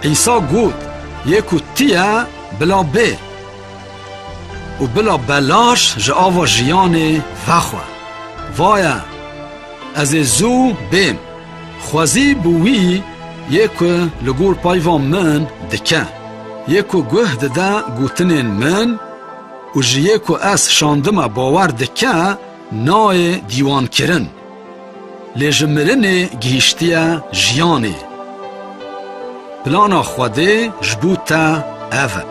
Îsa got, Yê ku tiye bila bê û bila belaş ji ava jiyanê vexwe. Vaye, ez ê zû bêm. Xwezî bi wî yê ku li gor peyva min dike, yê ku guh dide gotinên min û ji yê ku ez şandime bawer dike, nayê dîwankirin. Lê ji mirinê gihîştiye jiyanê. Plana Xwedê ji bo te ev e.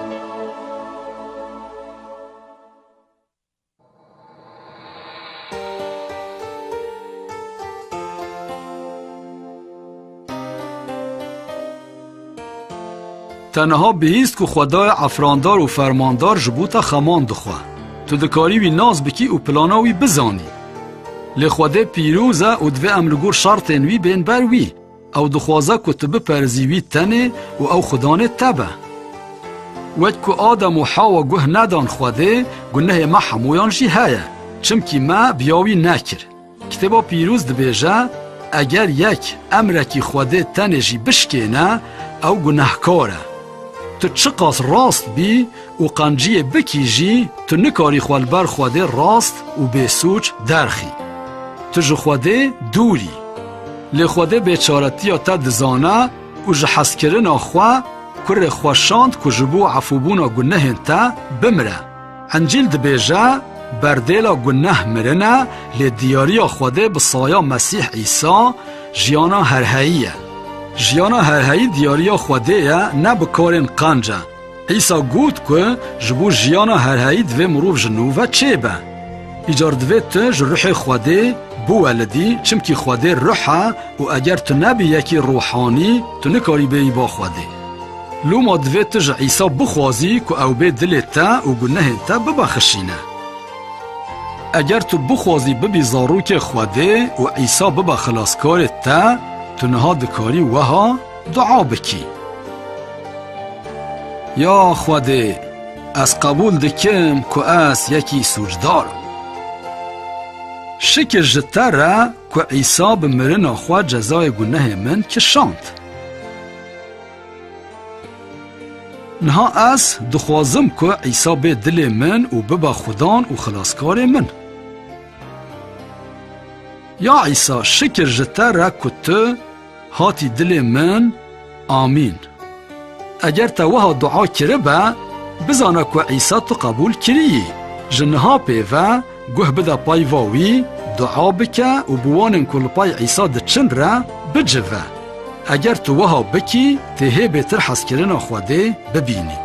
Te niha bihîst ku Xwedayê efrandar û fermandar ji bo te xeman dixwe. Tu dikarî wî nas bikî û plana wî bizanî. Lê Xwedê pîroz e û divê em li gor şertên wî bên ber wî. Ew dixwaze ku tu biperzî wî tenê û ew Xudanê te be. Wek ku Adem û Hawa guh nedan Xwedê, gunehê me hemûyan jî heye, çimkî me bi ya wî nekir. Kitêba Pîroz dibêje, Eger yek emrekî Xwedê tenê jî bişkêne, ew gunehkar e. Tu çiqas rast bî û qenciyê bikî jî, tu nikarî xwe li ber Xwedê rast û bêsoç derxî. Tu ji Xwedê dûr î. Lê Xwedê bêçaretiya te dizane û ji hezkirina xwe kurê xwe şand ku ji bo efûbûna gunehên te bimire. Encîl dibêje, Berdêla guneh mirin e, lê diyariya Xwedê bi saya Mesîh Îsa jiyana herheyî ye. Jiyana herheyî diyariya Xwedê ye, ne bi karên qenc e. Îsa got ku ji bo jiyana herheyî divê mirov ji nû ve çêbe. Îcar divê tu ji ruhê Xwedê biwelidî, çimkî Xwedê ruh e û eger tu nebî yekî ruhanî, tu nikarî bêyî ba Xwedê. Loma divê tu ji Îsa bixwazî ku ew bê dilê te û gunehên te bibexişîne. Eger tu bixwazî bibî zarokê Xwedê û Îsa bibe xilaskarê te, tu niha dikarî weha dua bikî. Ya Xwedê, ez qebûl dikim ku ez yekî sûcdar im. Şikir ji te re ku Îsa bi mirina xwe cezayê gunehê min kişand. Niha ez dixwazim ku Îsa bê dilê min û bibe Xudan û xilaskarê min. Ya Îsa, şikir ji te re ku tu hatî dilê min. Amîn. Eger te wiha dua kiribe, bizane ku Îsa tu qebûl kiriyî. Ji niha pê ve guh bide payva wî, dua bike û bi wanên ku li pay Îsa diçin re bicive. Eger tu wiha bikî, tê hê bêtir hezkirina Xwedê bibînî.